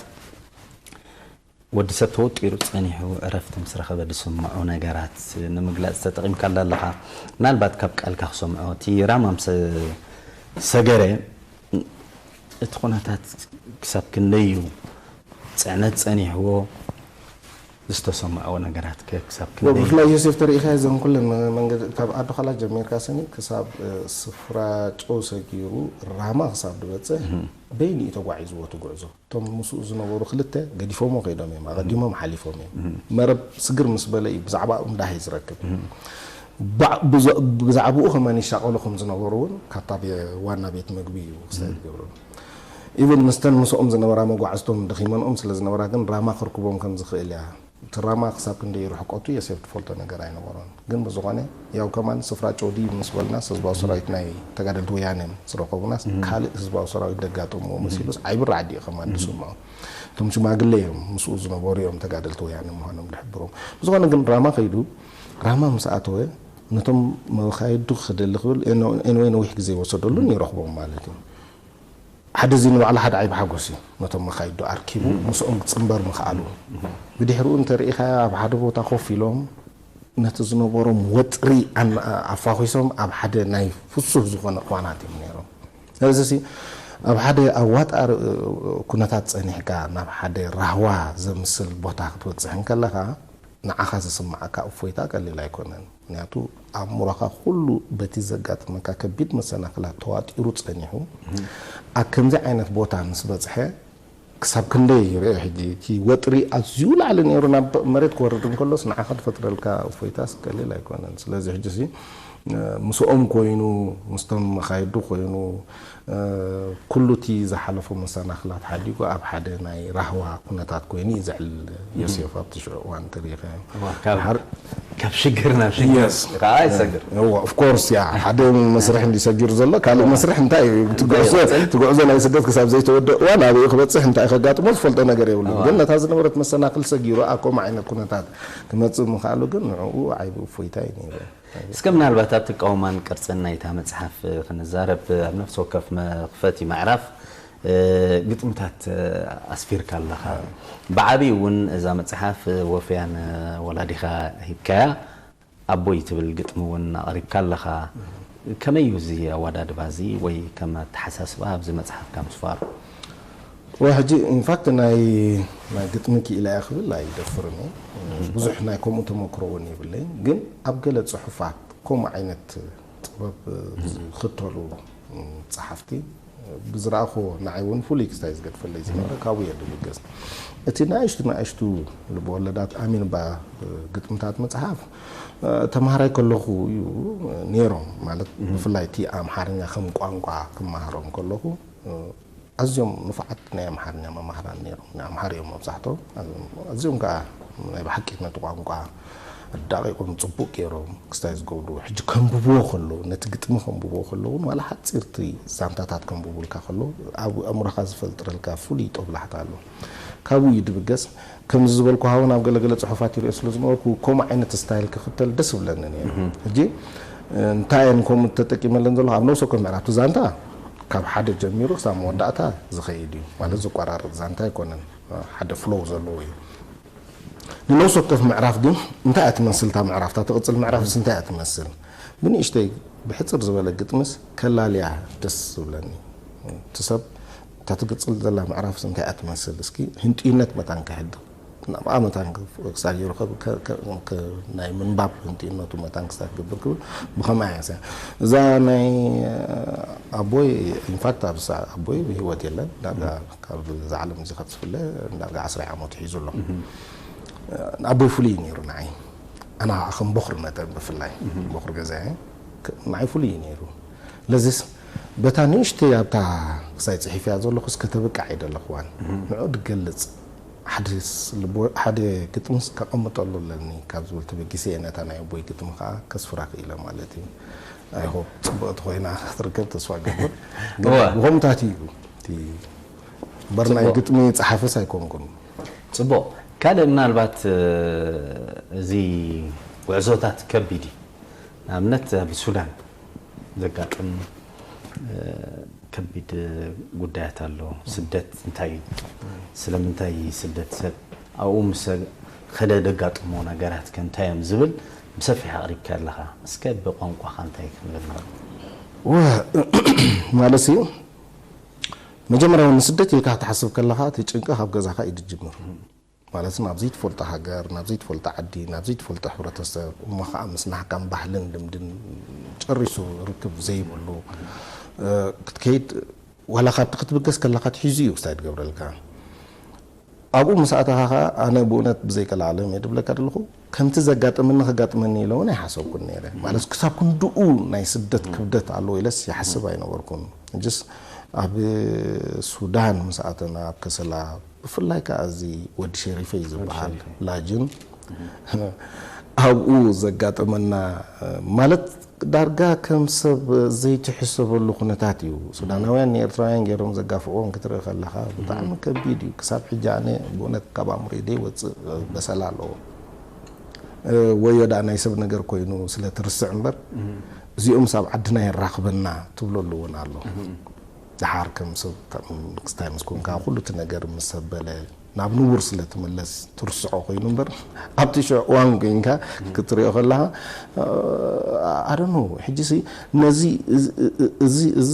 ወዲ ሰብ ተወጢሩ ጸኒሑ ዕረፍቲ ምስ ረኸበ ዝስምዖ ነገራት ንምግላጽ ተጠቒምካላ ኣለኻ። ምናልባት ካብ ቃልካ ክሰምዖ፣ እቲ ራማ ምስ ሰገረ እቲ ኩነታት ክሳብ ክንደይ እዩ ጽዕነት ጸኒሕዎ? ዝተሰምዖ ነገራት ከ ክሳብ ክንደይ? ብፍላይ ዮሴፍ ተሪኢኻ እዘን ኩለን መንገዲ ካብ ኣዶ ኻላ ጀሚርካ ስኒ ክሳብ ስፍራ ጨው ሰጊሩ ራማ ክሳብ ዝበጽሕ በይኑ እዩ ተጓዒዝዎ እቲ ጉዕዞ። እቶም ምስኡ ዝነበሩ ክልተ ገዲፎሞ ከይዶም እዮም፣ ኣቐዲሞም ሓሊፎም እዮም። መረብ ስግር ምስ በለ እዩ ብዛዕባኡ ምዳሃይ ዝረክብ። ብዛዕባኡ ከማን ይሻቐሉ ከም ዝነበሩ እውን ካብታ ዋና ቤት መግቢ እዩ ክስተት ገብሩ። ኢቨን ምስተን ምስኦም ዝነበራ መጓዕዝቶም ደኺመንኦም ስለ ዝነበራ ግን ራማ ክርክቦም ከም ዝኽእል እያ። እቲ ራማ ክሳብ ክንደይ ርሕቀቱ የሴፍ ትፈልጦ ነገር ኣይነበሮን። ግን ብዝኾነ ያው ከማን ስፍራ ጨውዲ ምስ በልናስ ህዝባዊ ሰራዊት ናይ ተጋደልቲ ወያነ ዝረኸቡናስ ካልእ ህዝባዊ ሰራዊት ደጋጠምዎ መሲሉስ ዓይቢ ራዕዲ እዩ ከማን ዝስምዖ። እቶም ሽማግለ እዮም ምስኡ ዝነበሩ እዮም ተጋደልቲ ወያነ ምዃኖም ዝሕብሮም። ብዝኾነ ግን ራማ ከይዱ ራማ ምስ ኣተወ ነቶም መኻይዱ ክደሊ ክብል ኤንወይ ነዊሕ ግዜ ይወሰደሉን ይረኽቦም ማለት እዩ። ሓደ እዚ ንባዕሉ ሓደ ዓይቢ ሓጎስ እዩ። ነቶም መኻይዱ ኣርኪቡ ምስኦም ክጽንበር ምኽኣሉ። ብድሕሪኡ እንተርኢኻዮ ኣብ ሓደ ቦታ ኮፍ ኢሎም ነቲ ዝነበሮም ወጥሪ ኣን- ኣፋኺሶም ኣብ ሓደ ናይ ፍሱህ ዝኾነ እዋናት እዮም ነይሮም። ስለዚ ሲ ኣብ ሓደ ኣዋጣሪ ኩነታት ጸኒሕካ ናብ ሓደ ራህዋ ዘምስል ቦታ ክትበጽሕ እንከለኻ ንዓኻ ዝስምዓካ እፎይታ ቀሊል ኣይኮነን። ምክንያቱ ኣእምሮኻ ኩሉ በቲ ዘጋጥመካ ከቢድ መሰናኽላት ተዋጢሩ ጸኒሑ ኣብ ከምዚ ዓይነት ቦታ ምስ በጽሐ ክሳብ ክንደይ ርአ ሕጂ እቲ ወጥሪ ኣዝዩ ላዕሊ ነይሩ ናብ መሬት ክወርድ እንከሎስ ንዓኻ ዝፈጥረልካ እፎይታስ ቀሊል ኣይኮነን። ስለዚ ሕጂ ሲ ምስኦም ኮይኑ ምስቶም መኻይዱ ኮይኑ ኩሉ እቲ ዝሓለፎ መሰናኽላት ሓዲጉ ኣብ ሓደ ናይ ራህዋ ኩነታት ኮይኑ እዩ ዘዕልል ዮሴፍ ኣብቲ ሽዑ እዋን ተሪኸ ካብ ሽግር ናብ ሽግር ከዓ ይሰግር። ኦፍኮርስ ያ ሓደ መስርሕ እንዲ ሰጊሩ ዘሎ ካልእ መስርሕ እንታይ እዩ ትጉዕዞ ናይ ስደት ክሳብ ዘይተወደ እዋን ኣበይ ክበፅሕ እንታይ ከጋጥሞ ዝፈልጦ ነገር የብሉ። ግን ነታ ዝነበረት መሰናክል ሰጊሩ ኣኮም ዓይነት ኩነታት ክመፅእ ምኽኣሉ ግን ንዕኡ ዓይቢ እፎይታ እዩ ነይሩ። እስከ ምናልባት ኣብ ትቃወማን ቅርፅን ናይታ መፅሓፍ ክንዛረብ ኣብ ነፍሲ ወከፍ መኽፈቲ ምዕራፍ ግጥምታት ኣስፊርካ ኣለኻ። ብዓብዩ እውን እዛ መፅሓፍ ወፍያን ወላዲኻ ሂብካያ ኣቦይ ትብል ግጥሚ እውን ኣቕሪብካ ኣለኻ። ከመይ እዩ እዚ ኣወዳድባ እዚ ወይ ከም ኣተሓሳስባ ኣብዚ መፅሓፍካ ምስፋሩ? ሕጂ ኢንፋክት ናይ ናይ ግጥሚ ክኢላ እያ ክብል ኣይደፍርን እየ። ብዙሕ ናይ ከምኡ ተመክሮ እውን የብለይን። ግን ኣብ ገለ ፅሑፋት ከምኡ ዓይነት ጥበብ ዝኽተሉ ፀሓፍቲ ብዝረኣኹዎ ንዓይ እውን ፍሉይ ክስታይ ዝገድፈለይ ዝነበረ ካብኡ እየ ዝብገስ። እቲ ንኣሽቱ ንኣሽቱ ልበወለዳት ኣሚንባ ግጥምታት መፅሓፍ ተምሃራይ ከለኹ እዩ ነይሮም። ማለት ብፍላይ እቲ ኣምሓርኛ ከም ቋንቋ ክመሃሮም ከለኹ ኣዝዮም ንፉዓት ናይ ኣምሓርኛ መማህራን ነይሮም። ናይ ኣምሓር እዮም መብዛሕትኦም። ኣዝዮም ከዓ ናይ ብሓቂ ነቲ ቋንቋ ኣዳቒቖም ፅቡቕ ገይሮም ክስታይ ዝገብሩ። ሕጂ ከንብብዎ ከለዉ፣ ነቲ ግጥሚ ከንብብዎ ከለዉ እውን ዋላ ሓፂርቲ ዛንታታት ከንብቡልካ ከለዉ ኣብ ኣእምሮኻ ዝፈጥረልካ ፍሉይ ጦብላሕታ ኣሎ። ካብኡ እዩ ድብገስ። ከምዚ ዝበልኩ ሃውን ኣብ ገለገለ ፅሑፋት ይሪኦ ስለ ዝነበርኩ ከምኡ ዓይነት ስታይል ክኽተል ደስ ይብለኒ ነይሩ። ሕጂ እንታይ እየን ከምኡ ተጠቂመለን ዘለኹ ኣብ ነብሲ ወከፍ ምዕራፍ እቲ ዛንታ ካብ ሓደ ጀሚሩ ክሳብ መወዳእታ ዝኸይድ እዩ። ማለት ዝቆራረፅ ዛንታ ኣይኮነን፣ ሓደ ፍሎው ዘለዎ እዩ። ንነብሲ ወከፍ ምዕራፍ ግን እንታይ እያ ትመስል እታ ምዕራፍ፣ እታ ትቕፅል ምዕራፍስ እንታይ እያ ትመስል? ብንእሽተይ ብሕፅር ዝበለ ግጥምስ ከላልያ ደስ ዝብለኒ። እቲ ሰብ እታ ትቕፅል ዘላ ምዕራፍስ እንታይ እያ ትመስል እስኪ ህንጥዩነት መታን ከሕድር ናብኣ መታን ክሳብ ይረኸብ ናይ ምንባብ ህንጥዩነቱ መታን ክሳብ ክገብር ክብል ብኸምኣ እያ እዛ ናይ ኣቦይ ኢንፋክት ኣብ ኣቦይ ብህይወት የለን ዳርጋ ካብ እዛ ዓለም እዚ ካብ ዝፍለ ዳርጋ ዓስራይ ዓመቱ ሒዙ ኣሎ። ኣቦይ ፍሉይ ነይሩ ንዓይ ኣና ከዓ ከም ቦኽሪ መጠን ብፍላይ ቦኽሪ ገዛ ንዓይ ፍሉይ እዩ ነይሩ። ለዚስ በታ ንእሽተይ ኣብታ ክሳይ ፅሒፍያ ዘለኹስ ከተብቅዕ ኣይደለኽዋን ንዑ ድገልፅ ሓደ ግጥምስ ከቐምጠሉ ኣለኒ ካብ ዝብል ተበጊሰ እየ ነታ ናይ ኣቦይ ግጥሚ ከዓ ከስፍራ ክኢለ ማለት እዩ። ኣይሆፕ ፅቡቕቲ ኮይና ክትርከብ ተስፋ ገብር። ብኸምታት እዩ እቲ በርናይ ግጥሚ ፀሓፍስ ኣይኮንኩን። ፅቡቕ። ካልእ ምናልባት እዚ ጉዕዞታት ከቢድ እዩ። ንኣብነት ኣብ ሱዳን ዘጋጥም ከቢድ ጉዳያት ኣሎ። ስደት እንታይ እዩ? ስለምንታይ ስደት ሰብ ኣብኡ ምስ ከደ ደጋጥሞ ነገራት ከ እንታይ እዮም ዝብል ብሰፊሕ ኣቕሪብካ ኣለኻ። እስከ ብቋንቋኻ እንታይ ክንብል ንኽእል? ማለት እዩ መጀመርያ እውን ንስደት ኢልካ ክትሓስብ ከለኻ እቲ ጭንቂ ካብ ገዛኻ እዩ ዝጅምር። ማለት ናብ ዘይትፈልጦ ሃገር፣ ናብ ዘይትፈልጦ ዓዲ፣ ናብ ዘይትፈልጦ ሕብረተሰብ፣ እሞ ከዓ ምስ ናህካን ባህልን ልምድን ጨሪሱ ርክብ ዘይብሉ ክትከይድ ዋላ ካብቲ ክትብገስ ከለካ ትሒዙ እዩ ክሳይ ትገብረልካ። ኣብኡ ምስ ኣተኻ ከዓ ኣነ ብእውነት ብዘይቀላዓለም እየ ድብለካ ዘለኹ ከምቲ ዘጋጠመኒ ከጋጥመኒ ኢለ እውን ኣይሓሰብኩን ነይረ። ማለት ክሳብ ክንድኡ ናይ ስደት ክብደት ኣለዎ ኢለስ ይሓስብ ኣይነበርኩን። ሕጅስ ኣብ ሱዳን ምስ ኣተና ኣብ ከሰላ፣ ብፍላይ ከኣ እዚ ወዲ ሸሪፈይ ዝበሃል ላጅን ኣብኡ ዘጋጠመና ማለት ዳርጋ ከም ሰብ ዘይትሕሰበሉ ኩነታት እዩ። ሱዳናውያን ንኤርትራውያን ገይሮም ዘጋፍእዎም ክትርኢ ከለኻ ብጣዕሚ ከቢድ እዩ። ክሳብ ሕጂ ኣነ ብእውነት ካብ ኣእምሮይ ደይወፅእ በሰላ ኣለዎ። ወዮ ደኣ ናይ ሰብ ነገር ኮይኑ ስለ ትርስዕ እምበር እዚኦም ሳብ ዓድና የራኽበና ትብለሉ እውን ኣሎ። ደሓር ከም ሰብ ንግስታይ ምስ ኮንካ ኩሉ እቲ ነገር ምስ ሰበለ ናብ ንቡር ስለ ትምለስ ትርስዖ ኮይኑ እምበር ኣብቲ ሽዑ እዋን ኮይንካ ክትሪኦ ከለኻ ኣደኖ ሕጂ ሲ ነዚ እዚ እዚ እዚ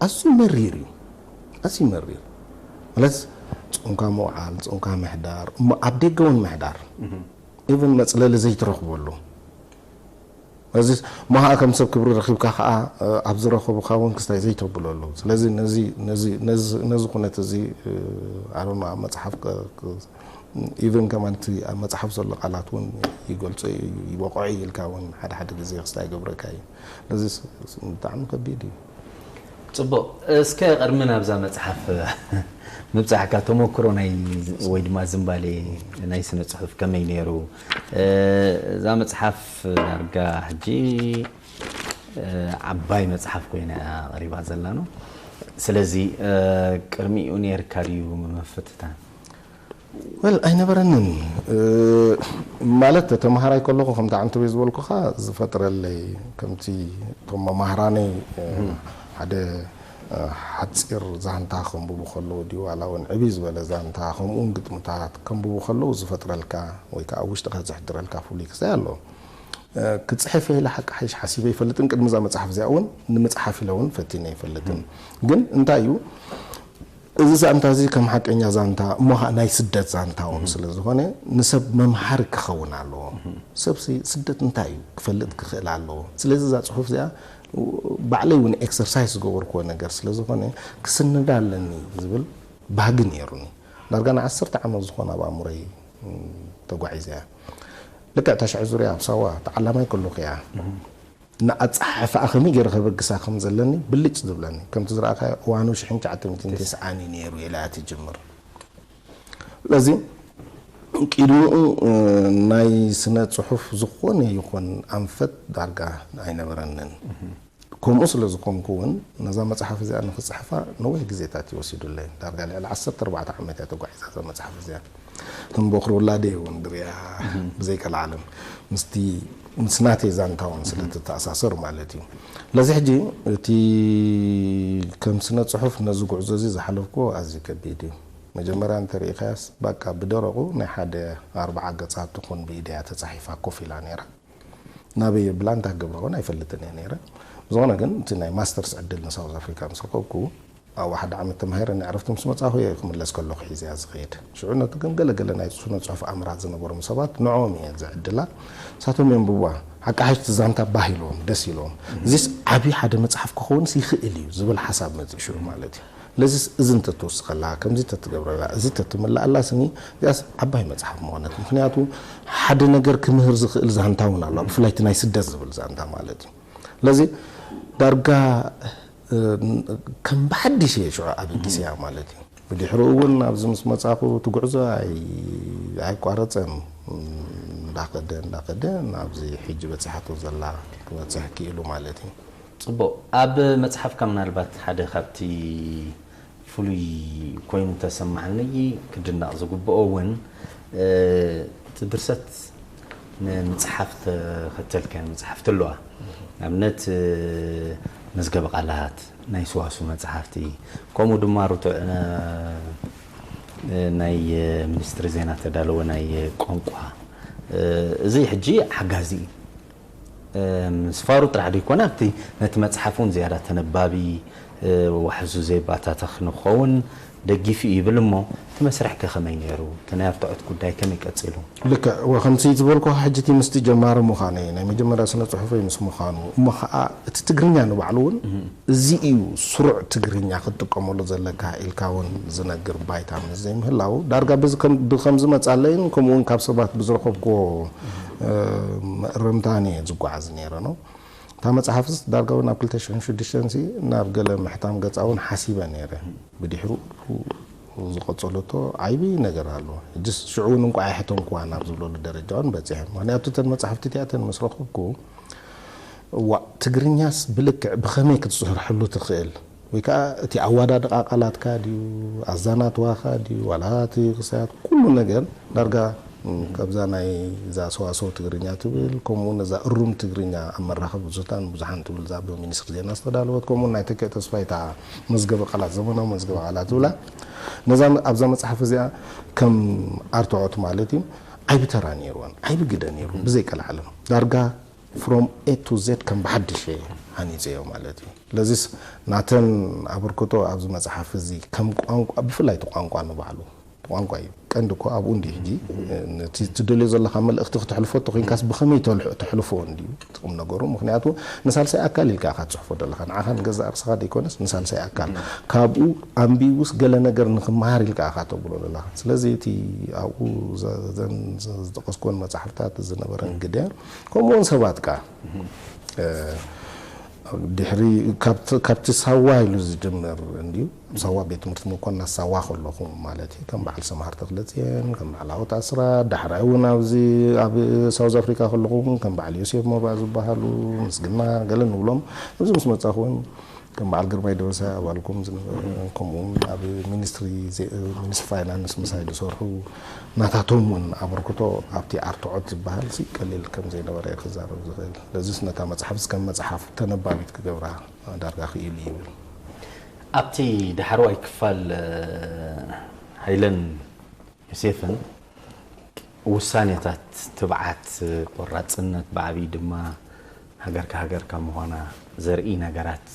ኣዝዩ መሪር እዩ። ኣዝዩ መሪር ማለት ጾምካ ምውዓል፣ ጾምካ ምሕዳር፣ እሞ ኣብ ደገ እውን ምሕዳር ኢቨን መጽለሊ ዘይትረኽበሉ እዚ ሞሃ ከም ሰብ ክብሪ ረኺብካ ከዓ ኣብ ዝረኸቡካ እውን ክስታይ ዘይተብሎ ኣለዉ። ስለዚ ነዚ ኩነት እዚ ኣሮና ኣብ መፅሓፍ ኢቨን ከማን እቲ ኣብ መፅሓፍ ዘሎ ቃላት እውን ይገልፆ ይበቕዖ ኢልካ እውን ሓደ ሓደ ግዜ ክስታይ ይገብረካ እዩ። ስለዚ ብጣዕሚ ከቢድ እዩ። ፅቡቕ። እስከ ቅድሚ ናብዛ መፅሓፍ ምብፃሕካ ተመክሮ ናይ ወይ ድማ ዝንባሌ ናይ ስነ ፅሑፍ ከመይ ነይሩ? እዛ መፅሓፍ ዳርጋ ሕጂ ዓባይ መፅሓፍ ኮይና እያ ቀሪባ ዘላ ነው። ስለዚ ቅድሚኡ ነይርካ ድዩ ምፍትታን? ወል ኣይነበረንን ማለት ተመሃራይ ከለኹ ከምቲ ዓንተወይ ዝበልኩኻ ዝፈጥረለይ ከምቲ እቶም መማህራነይ ሓደ ሓፂር ዛንታ ከንብቡ ከለዉ ድዩ ዋላ እውን ዕብይ ዝበለ ዛንታ ከምኡውን ግጥምታት ከንብቡ ከለዉ ዝፈጥረልካ ወይ ከዓ ውሽጥካ ዝሕድረልካ ፍሉይ ክስታይ ኣሎ። ክፅሕፍ ኢለ ሓቂ ሓይሽ ሓሲበ ይፈልጥን ቅድሚ እዛ መፅሓፍ እዚኣ እውን ንምፅሓፍ ኢለ እውን ፈቲነ ይፈልጥን ግን እንታይ እዩ እዚ ዛንታ እዚ ከም ሓቀኛ ዛንታ እሞ ከዓ ናይ ስደት ዛንታ እውን ስለ ዝኾነ ንሰብ መምሃሪ ክኸውን ኣለዎ። ሰብ ስደት እንታይ እዩ ክፈልጥ ክኽእል ኣለዎ። ስለዚ እዛ ፅሑፍ እዚኣ ባዕለይ እውን ኤክሰርሳይዝ ዝገበርክዎ ነገር ስለ ዝኾነ ክስንዳ ኣለኒ ዝብል ባህጊ ነይሩኒ። ዳርጋ ንዓሰርተ ዓመት ዝኾነ ኣብ ኣእምሮይ ተጓዒዘ እያ። ልክዕ ተሽዐ ዙርያ ኣብ ሳዋ ተዓላማይ ከለኹ እያ ንኣፀሓሕፋኣ ከመይ ገይረ ከበግሳ ከም ዘለኒ ብልጭ ዝብለኒ። ከምቲ ዝረኣኻዮ እዋኑ ሽሕን ትሽዓተ ሚእትን ተስዓን እዩ ነይሩ ኢላ እያ ትጅምር። ስለዚ ቅድሚኡ ናይ ስነ ፅሑፍ ዝኾነ ይኹን ኣንፈት ዳርጋ ኣይነበረንን። ከምኡ ስለ ዝኾንኩ እውን ነዛ መፅሓፍ እዚኣ ንክፅሕፋ ነዊሕ ግዜታት እዩ ወሲዱለይ። ዳርጋ ልዕሊ ዓሰርተ ኣርባዕተ ዓመት እያ ተጓዒዛ እዛ መፅሓፍ እዚኣ። እቶም ቦኽሪ ውላደይ እውን ድርያ ብዘይቀልዓለም ምስቲ ምስ ናተይ ዛንታ እውን ስለ ትተኣሳሰር ማለት እዩ። ስለዚ ሕጂ እቲ ከም ስነ ፅሑፍ ነዚ ጉዕዞ እዚ ዝሓለፍኩዎ ኣዝዩ ከቢድ እዩ። መጀመርያ እንተሪኢኻያስ ባቃ ብደረቑ ናይ ሓደ ኣርብዓ ገፃት ትኹን ብኢደያ ተፃሒፋ ኮፍ ኢላ ነይራ። ናበይ የብላ እንታይ ክገብራ እውን ኣይፈልጥን እየ ነይረ። ብዝኾነ ግን እቲ ናይ ማስተርስ ዕድል ንሳውዝ ኣፍሪካ ምስ ረኸብኩ ኣብኡ ሓደ ዓመት ተማሂረ ንዕረፍቲ ምስ መፃኹ እየ ክምለስ ከለኹ ሒዘያ ዝኸይድ። ሽዑ ነቲ ከም ገለገለ ናይ ስነ ፅሑፍ ኣምራት ዝነበሮም ሰባት ንዕኦም እየ ዝዕድላ። ንሳቶም የንብብዋ። ሓቂ ሓይሽ እቲ ዛንታ ባህ ኢልዎም ደስ ኢልዎም። እዚስ ዓብዪ ሓደ መፅሓፍ ክኸውንስ ይኽእል እዩ ዝብል ሓሳብ መፅእ ሽዑ ማለት እዩ። ለዚስ እዚ እንተትወስኸላ ከምዚ ተትገብረላ እዚ ተትምልኣላ ስኒ እዚኣስ ዓባይ መፅሓፍ ምኾነት። ምክንያቱ ሓደ ነገር ክምህር ዝኽእል ዛንታ እውን ኣሎ። ብፍላይ እቲ ናይ ስደት ዝብል ዛንታ ማለት እዩ። ስለዚ ዳርጋ ከም ብሓድሽ እየ ሽዑ ኣበጊሰያ ማለት እዩ። ብድሕሪኡ እውን ኣብዚ ምስ መፃኹ እቲ ጉዕዞ ኣይቋረፀን። እንዳኸደ እንዳኸደ ናብዚ ሕጂ በፂሓቶ ዘላ ክበፅሕ ክኢሉ ማለት እዩ። ፅቡቕ። ኣብ መፅሓፍካ ምናልባት ሓደ ካብቲ ፍሉይ ኮይኑ ተሰማዓኒ ክድነቕ ዝግብኦ እውን እቲ ድርሰት ንምፅሓፍ ተኸተልካዮ መፅሓፍቲ ኣለዋ። ንኣብነት መዝገበ ቃላት፣ ናይ ሰዋስው መፅሓፍቲ፣ ከምኡ ድማ ርቱዕ ናይ ሚኒስትሪ ዜና ተዳለወ ናይ ቋንቋ። እዚ ሕጂ ሓጋዚ እዩ። ምስፋሩ ጥራሕ ዘይኮነ ኣብቲ ነቲ መፅሓፍ እውን ዝያዳ ተነባቢ ዋሕዙ ዘይባታተኽ ንክኸውን ደጊፉ እዩ ይብል እሞ እቲ መስርሕ ከ ከመይ ነይሩ? እቲ ናይ ኣርትዖት ጉዳይ ከመይ ቀፂሉ? ልክዕ ወ ከምቲ ዝበልኩኻ ሕጂ እቲ ምስቲ ጀማሪ ምዃነይ ናይ መጀመርያ ስነ ፅሑፈይ ምስ ምዃኑ እሞ ከዓ እቲ ትግርኛ ንባዕሉ እውን እዚ እዩ ስሩዕ ትግርኛ ክትጥቀመሉ ዘለካ ኢልካ እውን ዝነግር ባይታ ምስ ዘይምህላው ዳርጋ ብከም ዝመፃለይን ከምኡ እውን ካብ ሰባት ብዝረኸብክዎ መእረምታን እየ ዝጓዓዝ ነይረ ነው። እታ መጽሓፍስ ዳርጋ እውን ኣብ ክልተ ሽሕን ሽዱሽተን ሲ ናብ ገለ ምሕታም ገጻ እውን ሓሲበ ነይረ። ብድሕሩ ዝቐጸለቶ ዓቢ ነገር ኣሎ። ሕጅስ ሽዑ እውን እንቋ ኣይሕተምኩዋን ኣብ ዝብለሉ ደረጃ እውን በጺሐ። ምኽንያቱ እተን መጻሕፍቲ እቲኣተን ምስ ረኸብኩ፣ እዋእ፣ ትግርኛስ ብልክዕ ብኸመይ ክትስርሐሉ ትኽእል? ወይ ከዓ እቲ ኣወዳድቓ ቃላትካ ድዩ፣ ኣዛናትዋኻ ድዩ፣ ዋላ እቲ ክስታት፣ ኩሉ ነገር ዳርጋ፣ እም፣ ካብዛ ናይ እዛ ሰዋሰው ትግርኛ ትብል፣ ከምኡ እውን እዛ እሩም ትግርኛ ኣብ መራኸቢ ብዙታን ብዙሓን ትብል፣ እዛ ብሚኒስትሪ ዜና ዝተዳለወት፣ ከምኡ እውን ናይ ተኪኦ ተስፋይ እታ መዝገበ ቃላት፣ ዘመናዊ መዝገበ ቃላት ትብላ፣ ነዛ፣ ኣብዛ መጽሓፍ እዚኣ ከም ኣርትዖት ማለት እዩ፣ ዓቢ ተራ ነይርወን፣ ዓቢ ግደ ነይሩ፣ ብዘይቀልዓለም። ዳርጋ from A to Z ከም ብሓድሽ እየ ሃኒጸዮ ማለት እዩ። ስለዚስ ናተን ኣበርክቶ ኣብዚ መጽሓፍ እዚ ከም ቋንቋ፣ ብፍላይ እቲ ቋንቋ ንባዕሉ፣ እቲ ቋንቋ እዩ ቀንዲ እኮ ኣብኡ እንዲ ሕጂ፣ ነቲ ትደልዮ ዘለኻ መልእኽቲ ክተሕልፎ እንተኾይንካስ ብኸመይ ተልሑ-፣ ተሕልፎ እንድዩ እቲ ቁም ነገሩ። ምኽንያቱ ንሳልሳይ ኣካል ኢልካ ኢኻ ትጽሕፎ ዘለኻ። ንዓኻ ንገዛእ ርእስኻ ዘይኮነስ ንሳልሳይ ኣካል። ካብኡ ኣንቢቡስ ገለ ነገር ንኽመሃር ኢልካ ኢኻ ተብሎ ዘለኻ። ስለዚ እቲ ኣብኡ ዘ-፣ ዘን-፣ ዘ-፣ ዝጠቐስኩወን መጻሕፍታት ዝነበረን ግደ፣ ከምኡውን ሰባት ከኣ፣ እ፣ ድሕሪ ካብቲ፣ ካብቲ ሳዋ ኢሉ ዝጅምር እንድዩ። ኣብ ሳዋ ቤት ትምህርቲ መኮንና ሳዋ ከለኹ ማለት እዩ። ከም በዓል ሰምሃር ተኽለጽዮን፣ ከም በዓል ዓወት ኣስራት፣ ዳሕራይ እውን ኣብዚ ኣብ ሳውዝ ኣፍሪካ ከለኹ እውን ከም በዓል ዮሴፍ ሞባእ ዝበሃሉ፣ ምስግና ገለ ንብሎም፣ ኣብዚ ምስ መጻኹ እውን ከም በዓል ግርማይ ደበሳይ ኣባልኩም ዝነበረ፣ ከምኡ እውን ኣብ ሚኒስትሪ ዜ-፣ ሚኒስትሪ ፋይናንስ ምሳይ ዝሰርሑ ናታቶም እውን ኣበርክቶ ኣብቲ ኣርትዖት ዝበሃል ሲ ቀሊል ከም ዘይነበረ እየ ክዛረብ ዝኽእል። ስለዚስ ነታ መጽሓፍስ ከም መጽሓፍ ተነባቢት ክገብራ ዳርጋ ክኢሉ ይብል። ኣብቲ ዳሕረዋይ ክፋል፣ እ፣ ሃይለን ዮሴፍን ውሳኔታት፣ ትብዓት፣ ቆራጽነት፣ ብዓብዪ ድማ ሃገርካ ሃገርካ ምዃና ዘርኢ ነገራት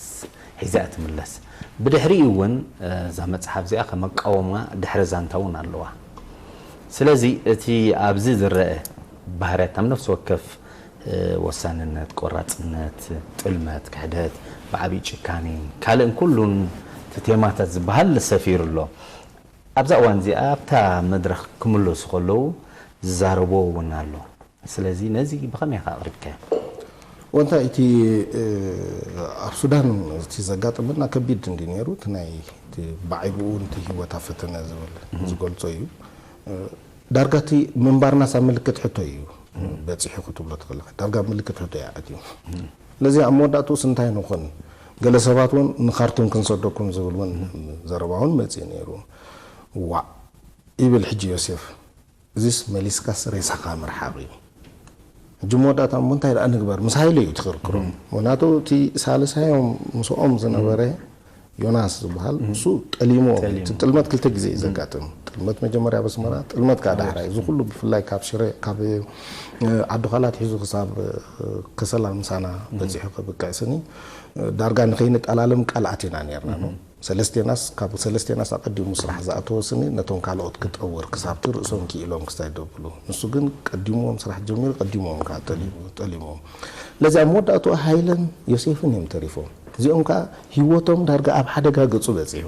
ሒዛ እያ ትምለስ። ብድሕሪኡ እውን፣ እ፣ እዛ መጽሓፍ እዚኣ ከም መቃወማ ድሕረ ዛንታ እውን ኣለዋ። ስለዚ እቲ ኣብዚ ዝረአ ባህርያት ኣብ ነፍሲ ወከፍ፣ እ፣ ወሳንነት፣ ቆራጽነት፣ ጥልመት፣ ክሕደት፣ ብዓብዪ ጭካኔ፣ ካልእን ኩሉን እቲ ቴማታት ዝበሃል ሰፊሩ ኣሎ። ኣብዛ እዋን እዚኣ ኣብታ መድረኽ ክምለሱ ከለዉ ዝዛረብዎ እውን ኣሎ። ስለዚ ነዚ ብኸመይ ኢኻ ኣቕሪብካዮ? ወንታ እቲ፣ እ፣ ኣብ ሱዳን እቲ ዘጋጠመና ከቢድ እንዲ ነይሩ፣ እቲ ናይ፣ እቲ ባዕብኡ እቲ ህይወት ኣብ ፈተነ ዝብል ዝገልጾ እዩ። እ፣ ዳርጋ እቲ ምንባርናስ ኣብ ምልክት ሕቶ እዩ በጺሑ ክትብሎ ትኽእል ኢኻ። ዳርጋ ኣብ ምልክት ሕቶ እያ ኣትዩ። ስለዚ ኣብ መወዳእትኡስ እንታይ ንኹን? ገለ ሰባት እውን ንኻርቱም ክንሰደኩም ዝብል እውን ዘረባ እውን መጺኡ ነይሩ። ዋእ ይብል ሕጂ ዮሴፍ፣ እዚስ መሊስካስ ሬሳኻ ምርሓቕ እዩ። ሕጂ መወዳእታ እሞ እንታይ ደኣ ንግበር? ምስ ሃይለ እዩ እቲ ክርክሮም። ምኽንያቱ እቲ ሳልሳዮም ምስኦም ዝነበረ ዮናስ ዝበሃል፣ እሱ ጠሊሞ። ጠሊሞ። እቲ ጥልመት ክልተ ግዜ እዩ ዘጋጥም። ጥልመት መጀመርያ ኣብ ኣስመራ፣ ጥልመት ከዓ ዳሕራይ። እዚ ኩሉ ብፍላይ ካብ ሽረ፣ ካብ፣ እ፣ ዓዲ ዃላ ኣትሒዙ ክሳብ፣ እ፣ ከሰላ ምሳና በጺሑ ከብቅዕ ስኒ፣ እ፣ ዳርጋ ንኸይንጠላለም ቃል ኣቲና ነርና። ሰለስቴናስ፣ ካብ ሰለስቴናስ ኣቐዲሙ ስራሕ ዝኣተወ ስኒ ነቶም ካልኦት ክጠውር ክሳብቲ ርእሶም ክኢሎም ክሳይ ደብሉ። ንሱ ግን ቀዲምዎም ስራሕ ጀሚሩ፣ ቀዲምዎም ከዓ ጠሊሙ-፣ ጠሊምዎም። ስለዚ ኣብ መወዳእትኡ ሃይለን ዮሴፍን እዮም ተሪፎም። እዚኦም ከዓ ህይወቶም ዳርጋ ኣብ ሓደጋ ገጹ በጺሑ።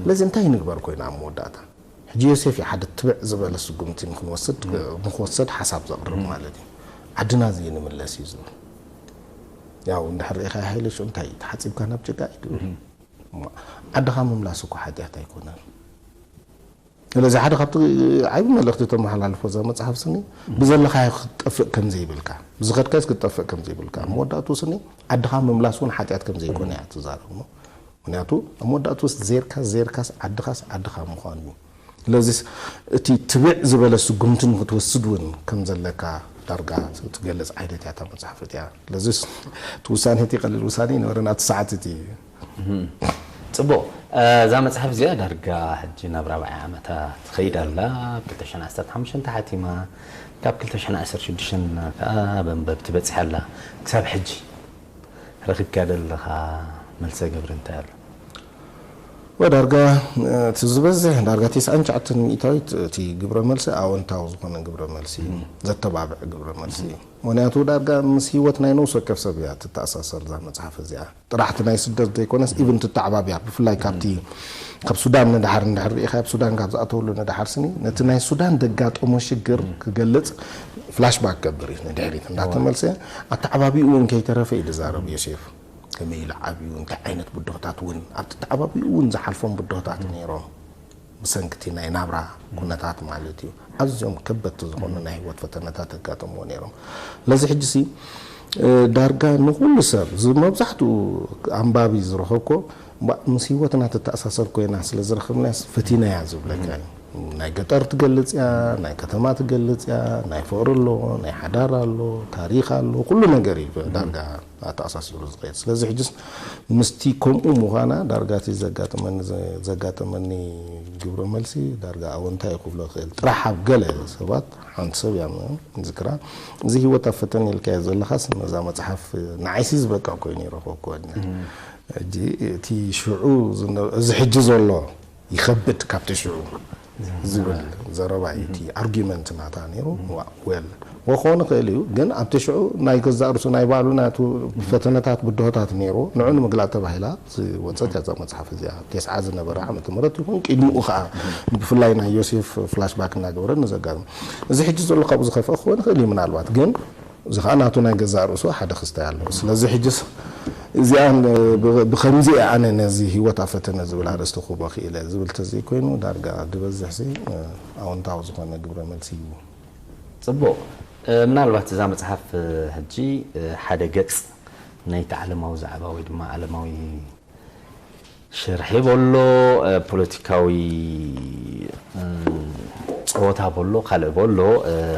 ስለዚ እንታይ ንግበር ኮይና ኣብ መወዳእታ? ሕጂ ዮሴፍ እዩ ሓደ ትብዕ ዝበለ ስጉምቲ ንክንወስድ፣ ንክወሰድ ሓሳብ ዘቕርብ ማለት እዩ። ዓድና እዚ ንምለስ እዩ ዝብል። ያው እንድሕር ርኢኻ ሃይለ ሽዑ እንታይ እዩ? ተሓጺብካ ናብ ጭቃ እዩ ድብል። እሞ ዓድኻ ምምላስ እኮ ሓጢኣት ኣይኮነን። ስለዚ ሓደ ካብቲ ዓቢ መልእኽቲ ተመሓላልፎ እዛ መጽሓፍ ስኒ፣ ብዘለኻዮ ክትጠፍእ ከም ዘይብልካ፣ ብዝኸድካዮስ ክትጠፍእ ከም ዘይብልካ፣ ኣብ መወዳእትኡ ስኒ ዓድኻ ምምላስ እውን ሓጢኣት ከም ዘይኮነ እያ ትዛረብ። እሞ ምኽንያቱ ኣብ መወዳእትኡስ ዜርካስ፣ ዜርካስ ዓድኻስ ዓድኻ ምዃኑ እዩ። ስለዚስ እቲ ትብዕ ዝበለ ስጉምቲ ንክትወስድ እውን ከም ዘለካ ዳርጋ ትገልጽ ዓይነት እያ እታ መጽሓፍ እቲኣ። ስለዚስ እቲ ውሳኔ እቲ ቀሊል ውሳኔ ይነበረን ኣብቲ ሰዓት እቲ። እህም። ጽቡቕ። እ፣ እዛ መጽሓፍ እዚኣ ዳርጋ ሕጂ ናብ ራብዓይ ዓመታ ትኸይድ ኣላ። ኣብ ክልተ ሽሕን ዓሰርተ ሓሙሽተን ተሓቲማ፣ ካብ ክልተ ሽሕን ዓሰርተ ሽዱሽተን ከኣ ኣብ ኣንበብቲ በጺሓ ኣላ። ክሳብ ሕጂ ረኺብካዮ ዘለኻ መልሰ ግብሪ እንታይ ኣሎ? ወዳርጋ እቲ ዝበዝሕ ዳርጋ ተስዓን ትሽዓተን ሚእታዊት እቲ ግብረ መልሲ ኣወንታዊ ዝኾነ ግብረ መልሲ እዩ፣ ዘተባብዕ ግብረ መልሲ እዩ። ምክንያቱ ዳርጋ ምስ ህይወት ናይ ነፍሲ ወከፍ ሰብ እያ ትተኣሳሰር እዛ መጽሓፍ እዚኣ። ጥራሕቲ ናይ ስደት ዘይኮነስ ኢቭን ትተዓባብያ፣ ብፍላይ ካብቲ ካብ ሱዳን ንድሓር እንድሕር ርኢኻ፣ ኣብ ሱዳን ካብ ዝኣተውሉ ንድሓር ስኒ ነቲ ናይ ሱዳን ደጋጠሞ ሽግር ክገልጽ ፍላሽባክ ገብር እዩ ንድሕሪት እንዳተመልሰ፣ ኣተዓባቢኡ እውን ከይተረፈ እዩ ዝዛረብ ዮሴፍ። ከመይ ኢሉ ዓብዩ፣ እንታይ ዓይነት ብድሆታት እውን ኣብቲ ተዓባቢኡ እውን ዝሓልፎም ብድሆታት ነይሮም። ብሰንክቲ ናይ ናብራ ኩነታት ማለት እዩ። ኣዝዮም ከበድቲ ዝኾኑ ናይ ህይወት ፈተነታት ኣጋጠምዎ ነይሮም። ስለዚ ሕጂ ሲ ዳርጋ ንኹሉ ሰብ፣ እዚ መብዛሕትኡ ኣንባቢ ዝረኸብኮ፣ እምባ ምስ ህይወትና ትተኣሳሰር ኮይና ስለ ዝረኸብናያስ ፈቲናያ ዝብለካ እዩ። ናይ ገጠር ትገልጽ እያ፣ ናይ ከተማ ትገልጽ እያ፣ ናይ ፍቕሪ ኣሎ፣ ናይ ሓዳር ኣሎ፣ ታሪኽ ኣሎ፣ ኩሉ ነገር እዩ ዳርጋ ኣተኣሳሲሩ ዝኸይድ። ስለዚ ሕጅስ ምስቲ ከምኡ ምዃና ዳርጋ እቲ ዘጋጠመኒ ዘጋጠመኒ ግብረ መልሲ ዳርጋ ኣወንታ እዩ ክብሎ ክእል። ጥራሕ ኣብ ገለ ሰባት ሓንቲ ሰብ እያ ዝክራ፣ እዚ ህይወት ኣብ ፈተነ ኢልካዮ ዘለኻስ ነዛ መጽሓፍ ንዓይሲ ዝበቅዕ ኮይኑ ይረኸብኩዎ። ሕጂ እቲ ሽዑ ዝነ- እዚ ሕጂ ዘሎ ይኸብድ ካብቲ ሽዑ ዝብል ዘረባ እዩ። እቲ ኣርጊመንት ናታ ነይሩ። ዋ- ዌል ወክኾን ይኽእል እዩ፣ ግን ኣብቲ ሽዑ ናይ ገዛእ ርሱ ናይ ባዕሉ ናቱ ፈተነታት ብድሆታት ነይሩ። ንዑ ንምግላጥ ተባሂላ ዝወፀት እያ እዛ መፅሓፍ እዚኣ። ቴስዓ ዝነበረ ዓመተ ምህረት ይኹን ቅድሚኡ ከዓ ብፍላይ ናይ ዮሴፍ ፍላሽባክ እናገበረ ንዘጋጥም እዚ ሕጂ ዘሎ ካብኡ ዝኸፍአ ክኾን ይኽእል እዩ ምናልባት፣ ግን እዚ ኸዓ ናቱ ናይ ገዛእ ርእሱ ሓደ ክስታይ ኣለዎ። ስለዚ ሕጅስ እዚኣ ብ- ብኸምዚ እየ ኣነ ነዚ ህይወት ኣብ ፈተነ ዝብል ኣርእስቲ ክህቦ ክኢለ ዝብል ተዘይኮይኑ ዳርጋ ዝበዝሕ ሲ ኣወንታዊ ዝኾነ ግብረ መልሲ እዩ። ፅቡቕ። ምናልባት እዛ መፅሓፍ ሕጂ ሓደ ገፅ ናይቲ ዓለማዊ ዛዕባ ወይ ድማ ዓለማዊ ሽርሒ በሎ፣ ፖለቲካዊ ፀወታ በሎ፣ ካልእ በሎ፣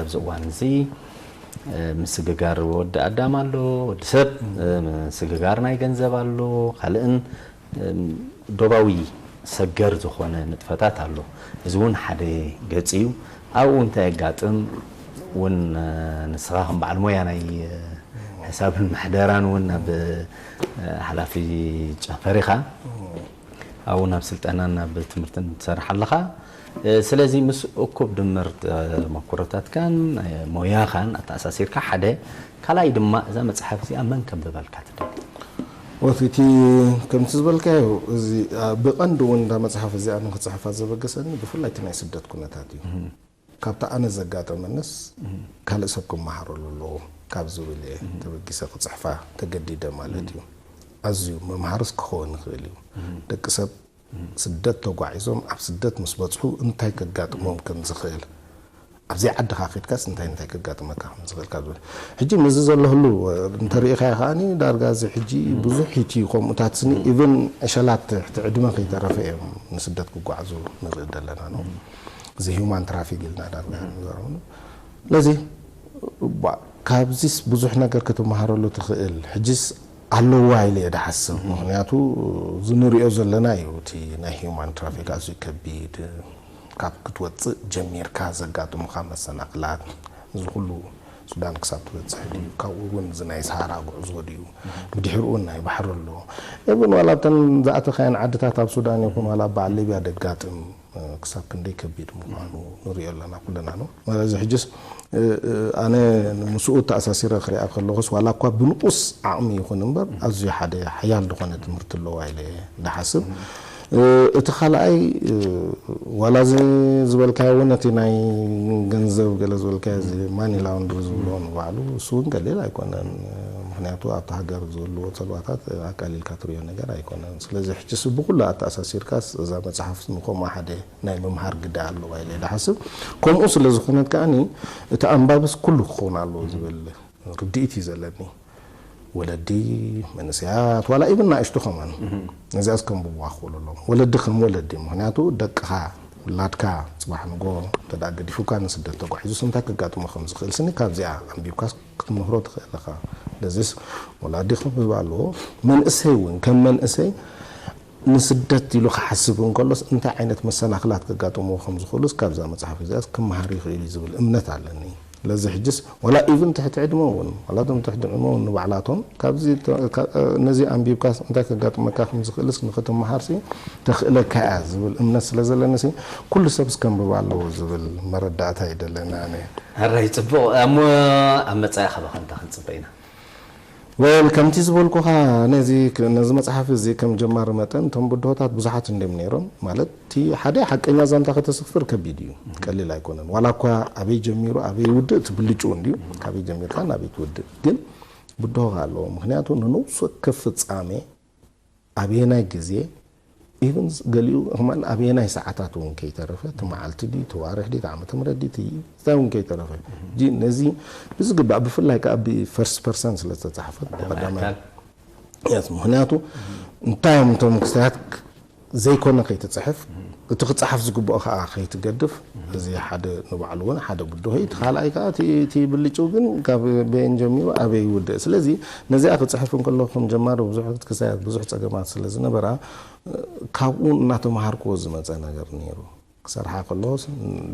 ኣብዚ እዋን እዚ ምስግጋር ወዲ ኣዳም ኣሎ፣ ወዲ ሰብ ምስግጋር ናይ ገንዘብ ኣሎ፣ ካልእን ዶባዊ ሰገር ዝኾነ ንጥፈታት ኣሎ። እዚ እውን ሓደ ገፅ እዩ። ኣብኡ እንታይ የጋጥም እውን ንስኻ ከም በዓል ሞያ ናይ ሕሳብን ምሕደራን እውን ናብ ሓላፊ ጨፈር ኢኻ። ኣብኡ ናብ ስልጠናን ናብ ትምህርትን ትሰርሕ ኣለኻ። ስለዚ ምስ እኩብ ድምር ተመኩሮታትካን ሞያኻን ኣተኣሳሲርካ ሓደ ካልኣይ ድማ እዛ መፅሓፍ እዚኣ መን ከንብበልካ ትደሊ? ወትቲ ከምቲ ዝበልካዮ እዚ ብቐንዱ እውን እንዳ መፅሓፍ እዚኣ ንክፅሕፋ ዘበገሰኒ ብፍላይ እቲ ናይ ስደት ኩነታት እዩ። ካብቲ ኣነ ዘጋጠመንስ ካልእ ሰብ ክመሃረሉ ኣለዎ ካብ ዝብል እየ ተበጊሰ ክፅሕፋ ተገዲደ ማለት እዩ። ኣዝዩ መምሃርስ ክኸውን ይኽእል እዩ። ደቂ ሰብ ስደት ተጓዒዞም ኣብ ስደት ምስ በፅሑ እንታይ ከጋጥሞም ከም ዝኽእል፣ ኣብዘይ ዓድኻ ኬድካስ እንታይ እንታይ ከጋጥመካ ከም ዝኽእል ካብ ዝብል ሕጂ ምስዚ ዘሎ ህሉ እንተሪኢኻዮ ከዓኒ ዳርጋ እዚ ሕጂ ብዙሕ ሂቲ ከምኡታት ስኒ ኢቭን ዕሸላት ትሕቲ ዕድመ ከይተረፈ እዮም ንስደት ክጓዓዙ ንርኢ ዘለና ነው። እዚ ሂውማን ትራፊክ ኢልና ዳርጋ ንዛረበሉ። ስለዚ ባ- ካብዚስ ብዙሕ ነገር ክትመሃረሉ ትኽእል። ሕጂስ ኣለዋ ኢለ እየ ድሓስብ። ምክንያቱ እዚ ንሪኦ ዘለና እዩ። እቲ ናይ ሂውማን ትራፊክ ኣዝዩ ከቢድ፣ ካብ ክትወፅእ ጀሚርካ ዘጋጥሙካ መሰናክላት፣ እዚ ኩሉ ሱዳን ክሳብ ትበፅሕ ድዩ፣ ካብኡ እውን እዚ ናይ ሰሃራ ጉዕዞ ድዩ፣ ብድሕሪኡ እውን ናይ ባሕሪ ኣሎ። እብን ዋላ ኣብተን ዝኣተኻየን ዓድታት ኣብ ሱዳን ይኹን ዋላ በዓል ሊብያ ደጋጥም ክሳብ ክንደይ ከቢድ ምዃኑ ንሪኦ ኣለና ኩለና ነው። እዚ ሕጅስ ኣነ ምስኡ ተኣሳሲረ ክሪኣ ከለኹስ ዋላ እኳ ብንኡስ ዓቕሚ ይኹን እምበር ኣዝዩ ሓደ ሓያል ዝኾነ ትምህርቲ ኣለዋ ኢለ ዝሓስብ። እቲ ካልኣይ ዋላ እዚ ዝበልካዮ እውን እቲ ናይ ገንዘብ ገለ ዝበልካዮ እዚ ማኒ ላውንድሪ ዝብልዎ ንባዕሉ እሱ እውን ቀሊል ኣይኮነን። ምክንያቱ ኣብቲ ሃገር ዝህልዎ ፀልዋታት ኣቃሊልካ ትሪኦ ነገር ኣይኮነን። ስለዚ ሕጂ ስ ብኩሉ ኣተኣሳሲርካስ እዛ መፅሓፍ ንከምኡ ሓደ ናይ ምምሃር ግደ ኣለዋ ኢለ ዝሓስብ። ከምኡ ስለ ዝኾነት ከዓኒ እቲ ኣንባብስ ኩሉ ክኸውን ኣለዎ ዝብል ርድኢት እዩ ዘለኒ። ወለዲ፣ መንእሰያት ዋላ ኢብን ናእሽቱ ከማን ነዚኣስ ከንብብዋ ክኽእሉ ኣለዎም። ወለዲ ከም ወለዲ ምክንያቱ ደቅኻ ውላድካ ፅባሕ ንጎ እንተ ገዲፉካ ንስደት ተጓዒዙስ እንታይ ከጋጥሞ ከም ዝኽእል ስኒ ካብዚኣ ኣንቢብካስ ክትምህሮ ትኽእል ኢኻ። ስለዚስ ወላዲ ክብብ ኣለዎ። መንእሰይ እውን ከም መንእሰይ ንስደት ኢሉ ክሓስብ እንከሎስ እንታይ ዓይነት መሰናኽላት ከጋጥምዎ ከም ዝኽእሉስ ካብዛ መፅሓፍ እዚኣስ ክመሃር ይኽእል እዩ ዝብል እምነት ኣለኒ። ስለዚ ሕጅስ ዋላ ኢቭን ትሕቲ ዕድመ እውን ዋላ ቶም ትሕቲ ዕድመ እውን ንባዕላቶም ካብዚ ተ- ካ- ነዚ ኣንቢብካ እንታይ ከጋጥመካ ከም ዝኽእልስ ንኽትመሃርሲ ተኽእለካ እያ ዝብል እምነት ስለ ዘለንሲ ኩሉ ሰብ ስከንብብ ኣለዎ ዝብል መረዳእታ ይደለና ኣነ። ሕራይ ጽቡቕ። እሞ ኣብ መጻኢ ካባኻ እንታይ ክንጽበ ኢና? ወል ከምቲ ዝበልኩኻ ነዚ ነዚ መጽሓፍ እዚ ከም ጀማሪ መጠን እቶም ብድሆታት ብዙሓት እንድም ነይሮም ማለት እቲ ሓደ ሓቀኛ ዛንታ ከተስፍር ከቢድ እዩ፣ ቀሊል ኣይኮነን። ዋላ እኳ ኣበይ ጀሚሩ ኣበይ ውድእ እቲ ብልጭ እንድዩ፣ ካበይ ጀሚርካ ናበይ ትውድእ ግን ብድሆ ኣለዎ። ምክንያቱ ንነብሱ ወከፍ ፍጻሜ ኣበየናይ ግዜ ኢቭን ገሊኡ ከማን ኣበየናይ ሰዓታት እውን ከይተረፈ እቲ መዓልቲ ድዩ እቲ ዋርሕ ድዩ እቲ ዓመተ ምህረት ድዩ እቲ እንታይ እውን ከይተረፈ ሕጂ ነዚ ብዝግባእ ብፍላይ ከዓ ብፈርስት ፐርሰን ስለ ዝተፃሕፈት ብቀዳማይ yes ምክንያቱ እንታይ እዮም እቶም ክስታት ዘይኮነ ከይትፅሕፍ እቲ ክፅሓፍ ዝግብኦ ከዓ ከይትገድፍ እዚ ሓደ ንባዕሉ እውን ሓደ ብድሆ እዩ። እቲ ካልኣይ ከዓ እቲ እቲ ብልጭው ግን ካብ በየን ጀሚሩ ኣበይ ይውድእ። ስለዚ ነዚኣ ክፅሕፍ እንከለኹ ከም ጀማሪ ብዙሕ ክሳያት ብዙሕ ፀገማት ስለ ዝነበራ ካብኡ እናተምሃርክዎ ዝመፀ ነገር ነይሩ። ክሰርሓ ከለኹስ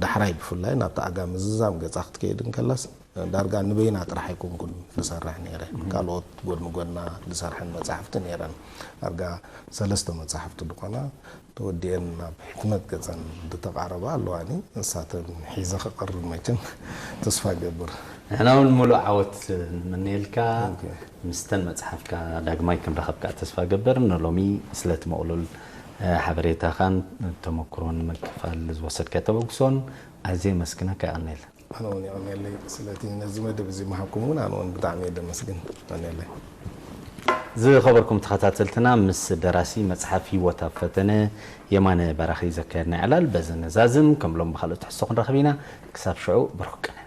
ዳሕራይ ብፍላይ ናብቲ ኣጋ ምዝዛም ገፃ ክትከይድ እንከላስ ዳርጋ ንበይና ጥራሕ ኣይኮንኩን ዝሰርሕ ነይረ። ካልኦት ጎድኒ ጎድና ዝሰርሐን መፃሕፍቲ ነይረን። ዳርጋ ሰለስተ መፃሕፍቲ ዝኾና ተወዲአን ናብ ሕትመት ገፀን ዝተቓረባ ኣለዋኒ። ንሳተን ሒዘ ክቐርብ መቸም ተስፋ ገብር። ንሕና እውን ሙሉእ ዓወት ንምነየልካ። ምስተን መፅሓፍካ ዳግማይ ክንረኸብካ ተስፋ ገብር። ንሎሚ ስለቲ መቕሉል ሓበሬታኻን ተመክሮን ምክፋል ዝወሰድካ ተበግሶን ኣዝየ መስግነካ። ይቐነየልና። ኣነ እውን የቐንየለይ ስለቲ ነዚ መደብ እዚ ምሃብኩም እውን ኣነ እውን ብጣዕሚ እየ ደመስግን። የቐንየለይ። ዝኸበርኩም ተኸታተልትና ምስ ደራሲ መፅሓፍ ህይወት ኣብ ፈተነ የማነ በራኺ ዘካየድና ዕላል በዚ ነዛዝም። ከም ሎም ብካልኦት ትሕዝቶ ክንረኽብ ኢና። ክሳብ ሽዑ ብሩክ ቀን።